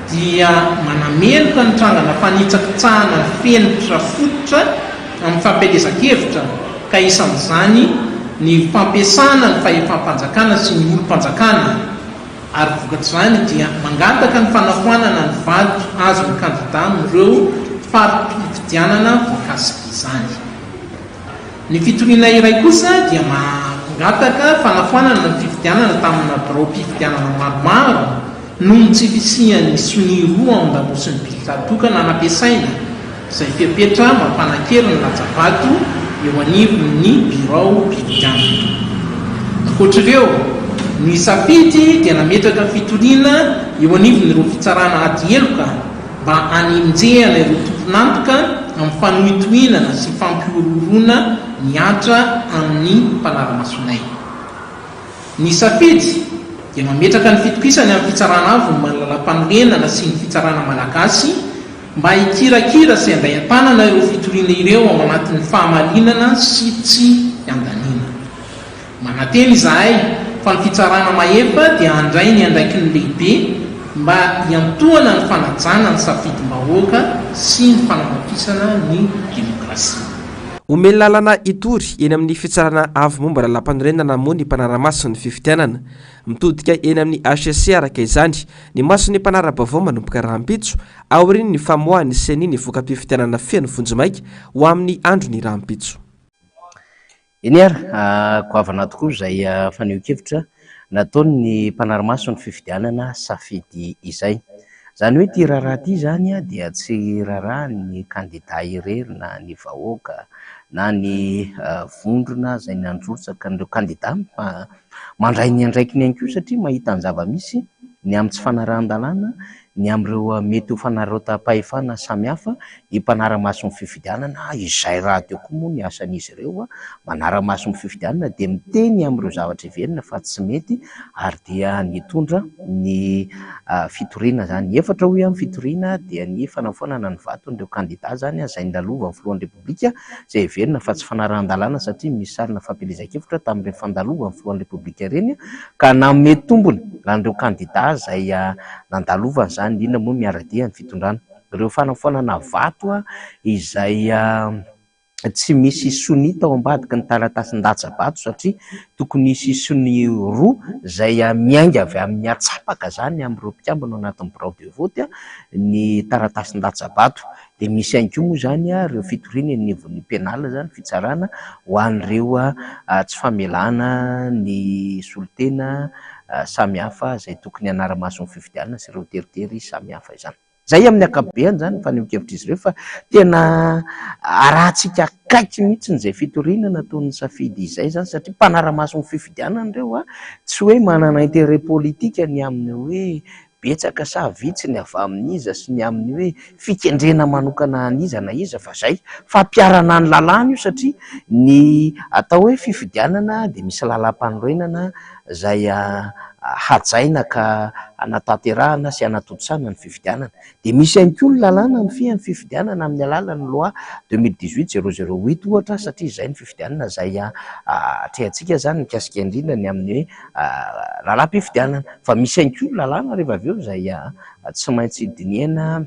dia manameloka ny trangana fanitsakitsahana ny fenitra fototra amin'ny fampielezan-kevitra ka isan'izany ny fampiasana ny fahefam-panjakana sy ny olom-panjakana ary vokatr'izany dia mangataka ny fanafoanana ny vato azon'ny kandida amin'ireo fari-pifidianana voakasik'izany. Ny fitoriana iray kosa dia mangataka fanafoanana ny fifidianana tamina biraom-pifidianana maromaro noho ny tsy fisian'ny sonia roa ao an-damosin'ny bileta tokana nampiasaina, izay fepetra mampanan-kery ny latsa-bato eo anivon'ny biraom-pifidianana. Ankoatr'ireo, ny Safidy dia nametraka fitoriana eo anivon'ireo fitsarana ady heloka, mba hanenjehana ireo tompon'antoka amin'ny fanohintohinana sy fampihorohoroana mihatra amin'ny mpanara-masonay. Ny Safidy dia mametraka ny fitokisany amin'ny Fitsarana Avo momba ny Lalàmpanorenana sy ny Fitsarana Malagasy mba hikirakira sy handray an-tanana ireo fitoriana ireo ao anatin'ny fahamarinana sy tsy fiandaniana. Manantena izahay fa ny fitsarana mahefa dia handray ny andraikiny lehibe mba hiantohana ny fanajana ny safidim-bahoaka sy ny fanamafisana ny demokrasia. Omeny lalana hitory eny amin'ny Fitsarana Avo momba Lalàmpanorenana moa ny mpanara-maso ny fifidianana. Mitodika eny amin'ny hcc araka izany ny mason'ny mpanara-baovao manomboka rahampitso, aorian'ny famoahan'ny Ceni ny voka-pifidianana feno vonjimaika ho amin'ny andron'ny rahampitso. Eny ary, goavana tokoa izay fanehoan-kevitra nataon'ny mpanara-maso ny fifidianana safidy izay. Izany hoe ity raharaha ity izany dia tsy raharahan'ny kandida irery na ny vahoaka na ny vondrona izay nandrotsaka an'ireo kandida fa mandray ny andraikiny ihany koa satria mahita ny zava-misy ny amin'ny tsy fanarahan-dalàna ny amin'ireo mety ho fanararaotam-pahefana samihafa, ny mpanara-maso ny fifidianana, izay rahateo koa moa ny asan'izy ireo, manara-maso ny fifidianana dia miteny amin'ireo zavatra heverina fa tsy mety ary dia nitondra ny fitoriana izany. Efatra hoy aho ny fitoriana dia ny fanafoanana ny vaton'ireo kandida izany izay nolalovan'ny filohan'ny Repoblika izay heverina fa tsy fanarahan-dalàna satria misy sarina fampielezan-kevitra tamin'ireny fandalovan'ny filohan'ny Repoblika ireny ka nanome tombony an'ireo kandida izay nandalovany izany, indrindra moa miara-dia ny fitondrana. Ireo fanafoanana vato izay tsy misy sonia tao ambadiky ny taratasin-datsa-bato satria tokony hisy sonia roa izay miainga avy amin'ny antsapaka izany amin'ireo mpikambana ao anatin'ny birao de vote ny taratasin-datsa-bato. Dia misy ihany koa moa izany ireo fitoriana eny anivon'ny penal izany, fitsarana ho an'ireo tsy famelana ny solontena samihafa izay tokony hanara-maso ny fifidianana sy ireo teritery samihafa izany. Izay amin'ny ankapobeny izany ny fanehoan-kevitr'izy ireo fa tena arahantsika akaiky mihitsy izay fitoriana nataon'ny Safidy izay izany satria mpanara-maso ny fifidianana ireo, tsy hoe manana intérêt politique ny amin'ny hoe betsaka sa vitsy ny avy amin'iza sy ny amin'ny hoe fikendrena manokana an'iza na iza fa zay fampiharana ny lalàna io satria ny atao hoe fifidianana dia misy lalàmpanorenana zay hajaina ka hanatanterahana sy hanatontosana ny fifidianana. Dia misy ihany koa ny lalàna mifehy ny fifidianana amin'ny alalan'ny loi 2018 008 ohatra satria izay ny fifidianana izay atrehantsika izany mikasika indrindra ny amin'ny hoe lalàm-pifidianana. Fa misy ihany koa ny lalàna rehefa avy eo izay tsy maintsy dinihana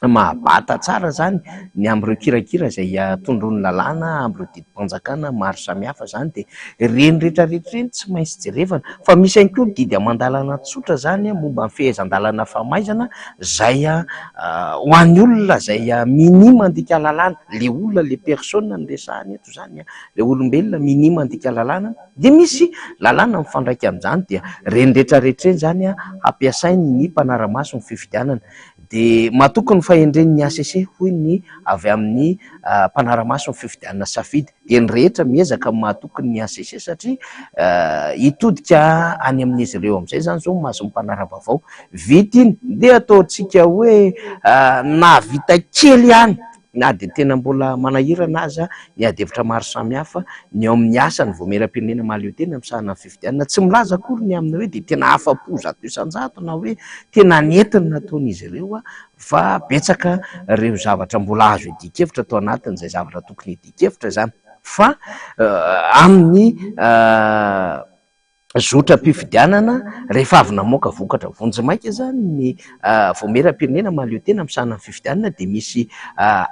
mahabata tsara izany ny amin'ireo kirakira izay tondroin'ny lalàna amin'ireo didim-panjakana maro samihafa izany dia ireny rehetra rehetra ireny tsy maintsy jerevana fa misy ihany koa ny didy aman-dalàna tsotra izany momba ny fehezan-dalàna famaizana izay ho an'ny olona izay minia mandika lalàna, le olona, le personne no resahana eto izany, le olombelona minia mandika lalàna dia misy lalàna mifandraika amin'izany dia ireny rehetra rehetra ireny izany hampiasain'ny mpanara-maso ny fifidianana. Dia matoky ny fahendren'ny hcc hoy ny avy amin'ny mpanara-maso ny fifidianana Safidy. Dia ny rehetra miezaka matoky ny hcc satria hitodika any amin'izy ireo amin'izay izany izao ny mason'ny mpanara-baovao. Vita iny, ndeha ataontsika hoe nahavita kely ihany na dia tena mbola manahirana aza ny adihevitra maro samihafa ny ao amin'ny asan'ny Vaomieram-pirenena mahaleotena misahana ny fifidianana. Tsy milaza akory ny amin'ny hoe dia tena afa-po 100% na hoe tena nety ny nataon'izy ireo fa betsaka ireo zavatra mbola azo iadian-kevitra tao anatin'izay zavatra tokony hiadian-kevitra izany fa amin'ny zotram-pifidianana rehefa avy namoaka vokatra vonjimaika izany ny Vaomieram-pirenena mahaleotena misahana ny fifidianana dia misy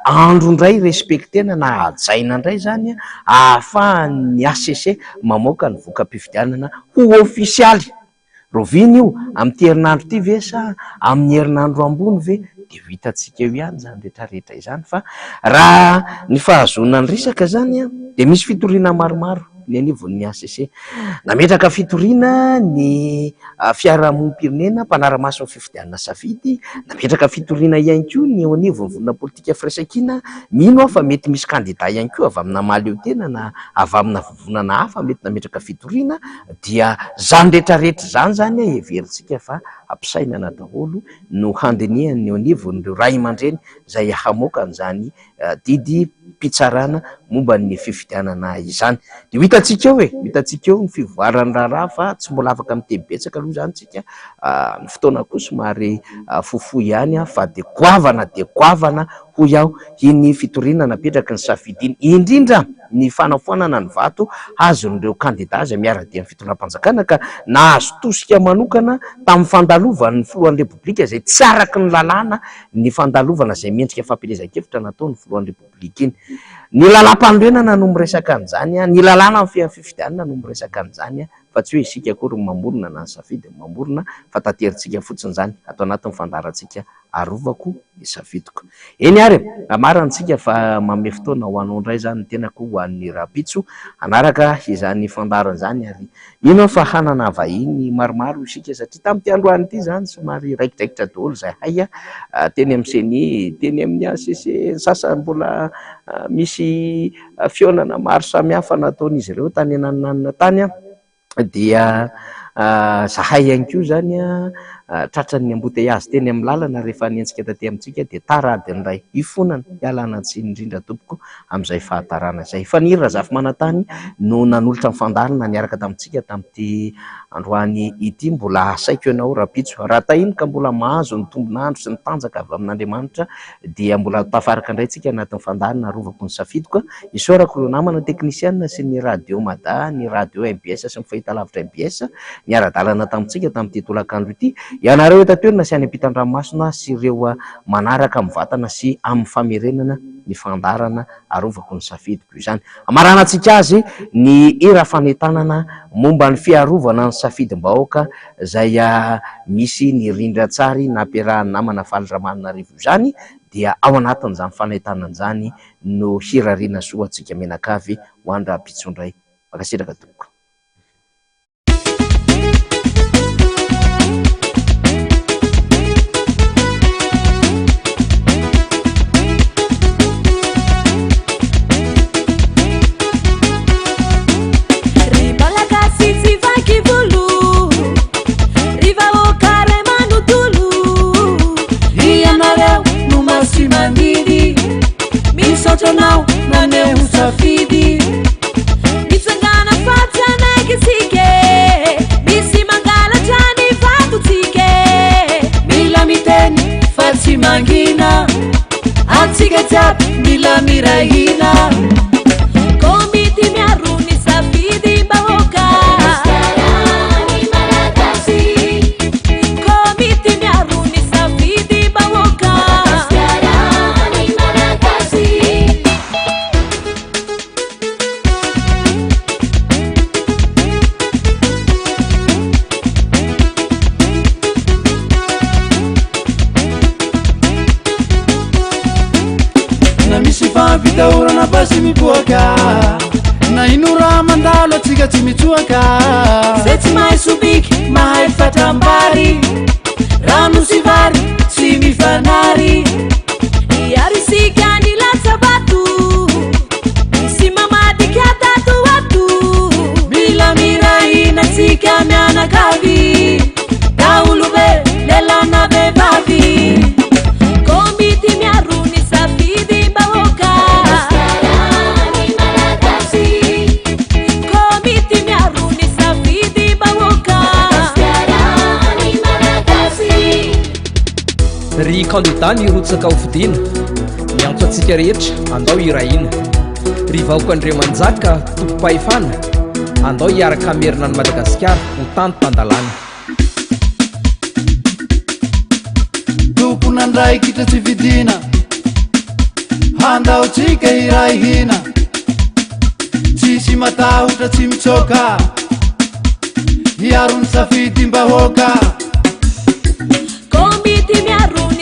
andro indray respecter-na na hajaina indray izany ahafahan'ny hcc mamoaka ny voka-pifidianana ho ofisialy. Rahoviana io? Amin'ity herinandro ity ve sa amin'ny herinandro ambony ve? Dia ho hitantsika eo ihany izany rehetra rehetra izany fa raha ny fahazoana ny resaka izany dia misy fitoriana maromaro ny anivon'ny hcc. Nametraka fitoriana ny fiarahamonim-pirenena mpanara-maso ny fifidianana safidy, nametraka fitoriana ihany koa ny eo anivon'ny vondrona politika Firaisankina. Mino aho fa mety misy kandida ihany koa avy amina mahaleotena na avy amina vovonana hafa mety nametraka fitoriana, dia izany rehetrarehetra izany izany heverintsika fa ampisainana daholo no handinihan'ny eo anivon'ireo raiamandreny izay hamoaka an'izany didim-pitsarana momba ny fifidianana izany. Dia ho hitantsika eo e, ho hitantsika eo ny fivoaran'ny raharaha fa tsy mbola afaka miteny betsaka aloha izany tsika, ny fotoana koa somary fohifohy ihany fa dia goavana dia goavana hoy aho iny fitoriana napetraky ny safidy iny, indrindra ny fanafoanana ny vato azon'ireo kandida izay miara-dia amin'ny fitondram-panjakana ka nahazo tosika manokana tamin'ny fandalovan'ny filohan'ny Repoblika izay tsy araky ny lalàna ny fandalovana izay mendrika fampielezan-kevitra nataon'ny filohan'ny Repoblika iny. Ny lalàmpanorenana no miresaka an'izany, ny lalàna mifehy ny fifidianana no miresaka an'izany fa tsy hoe isika akory no mamorona na ny safidy no mamorona fa taterintsika fotsiny izany ato anatin'ny fandaharantsika arovako ny safidiko. Eny ary e, amarantsika fa manome fotoana ho anao indray izany ny tenako ho an'ny rahampitso hanaraka izany fandaharana izany ary Mino aho fa hanana vahiny maromaro isika satria tamin'ity androany ity izany somary raikidraikitra daholo izahay teny amin'ny ceni, teny amin'ny HCC, ny sasany mbola misy fihaonana maro samihafa nataon'izy ireo tany ananonanona tany dia zahay ihany koa izany tratran'ny embouteillage teny amin'ny lalana rehefa niantsika taty amintsika dia tara adiny iray. Hifonana, hialana tsiny indrindra tompoko amin'izay fahatarana izay. Faniry Razafimanantany no nanolotra ny fandaharana niaraka tamintsika tamin'ity androany ity. Mbola asaiko ianao rahampitso. Raha tahiny ka mbola mahazo ny tombon'andro sy ny tanjaka avy amin'Andriamanitra dia mbola tafaraka indray tsika anatin'ny fandaharana Arovako ny safidiko. Isaorako ireo namana teknisiana sy ny Radio Mada, ny Radio mbs sy ny fahitalavitra mbs niara-dalana tamintsika tamin'ity tolakandro ity. Ianareo eto an-toerana sy any ampitan-dranomasina sy ireo manaraka mivantana sy amin'ny famerenana ny fandaharana Arovako ny safidiko izany. Hamaranantsika azy ny hira fanentanana momba ny fiarovana ny safidim-bahoaka izay misy ny rindran-tsary nampiarahan'ny namana Faly Ramananarivo izany dia ao anatin'izany fanentanana izany no hirariana soa antsika mianakavy ho any rahampitso indray. Mankasitraka tompoko. Ry Malagasy tsy vaky volo, ry vahoaka ray manontolo. Ianareo no masi-mandidy, misaotra anao naneho safidy. Mitsangàna fa tsy hanaiky isika e, misy mangalatra. Tsika tsy mangina, antsika jiaby mila miray hina. Komity miaro ny safidim-bahoaka. Madagasikara ny Malagasy. Komity miaro ny safidim-bahoaka. Madagasikara ny Malagasy. Na misy fampitahorana basy mipoaka Na ino raha mandalo atsika tsy mitsoaka Zay tsy mahay sobiky mahay fatram-bary Rano sy vary tsy mifanary Hiaro isika ny latsa-bato Misy mamadika tato ho ato Mila miray hina tsika mianakavy Daholobe lehilahy na vehivavy Komity miaro ny safidim-bahoaka Madagasikara ny Malagasy Komity miaro ny safidim-bahoaka Madagasikara ny Malagasy Ry kandida nirotsaka ho fidiana, miantso antsika rehetra andao hiray hina. Ry vahoaka Andriamanjaka tompom-pahefana, andao hiaraka hamerina an'i Madagasikara ho tany tan-dalàna. Tompon'andraikitra tsy fidina, handao tsika hiray hina. Tsisy matahotra tsy mitsoaka, hiaro ny safidim-bahoaka. Komity miaro ny.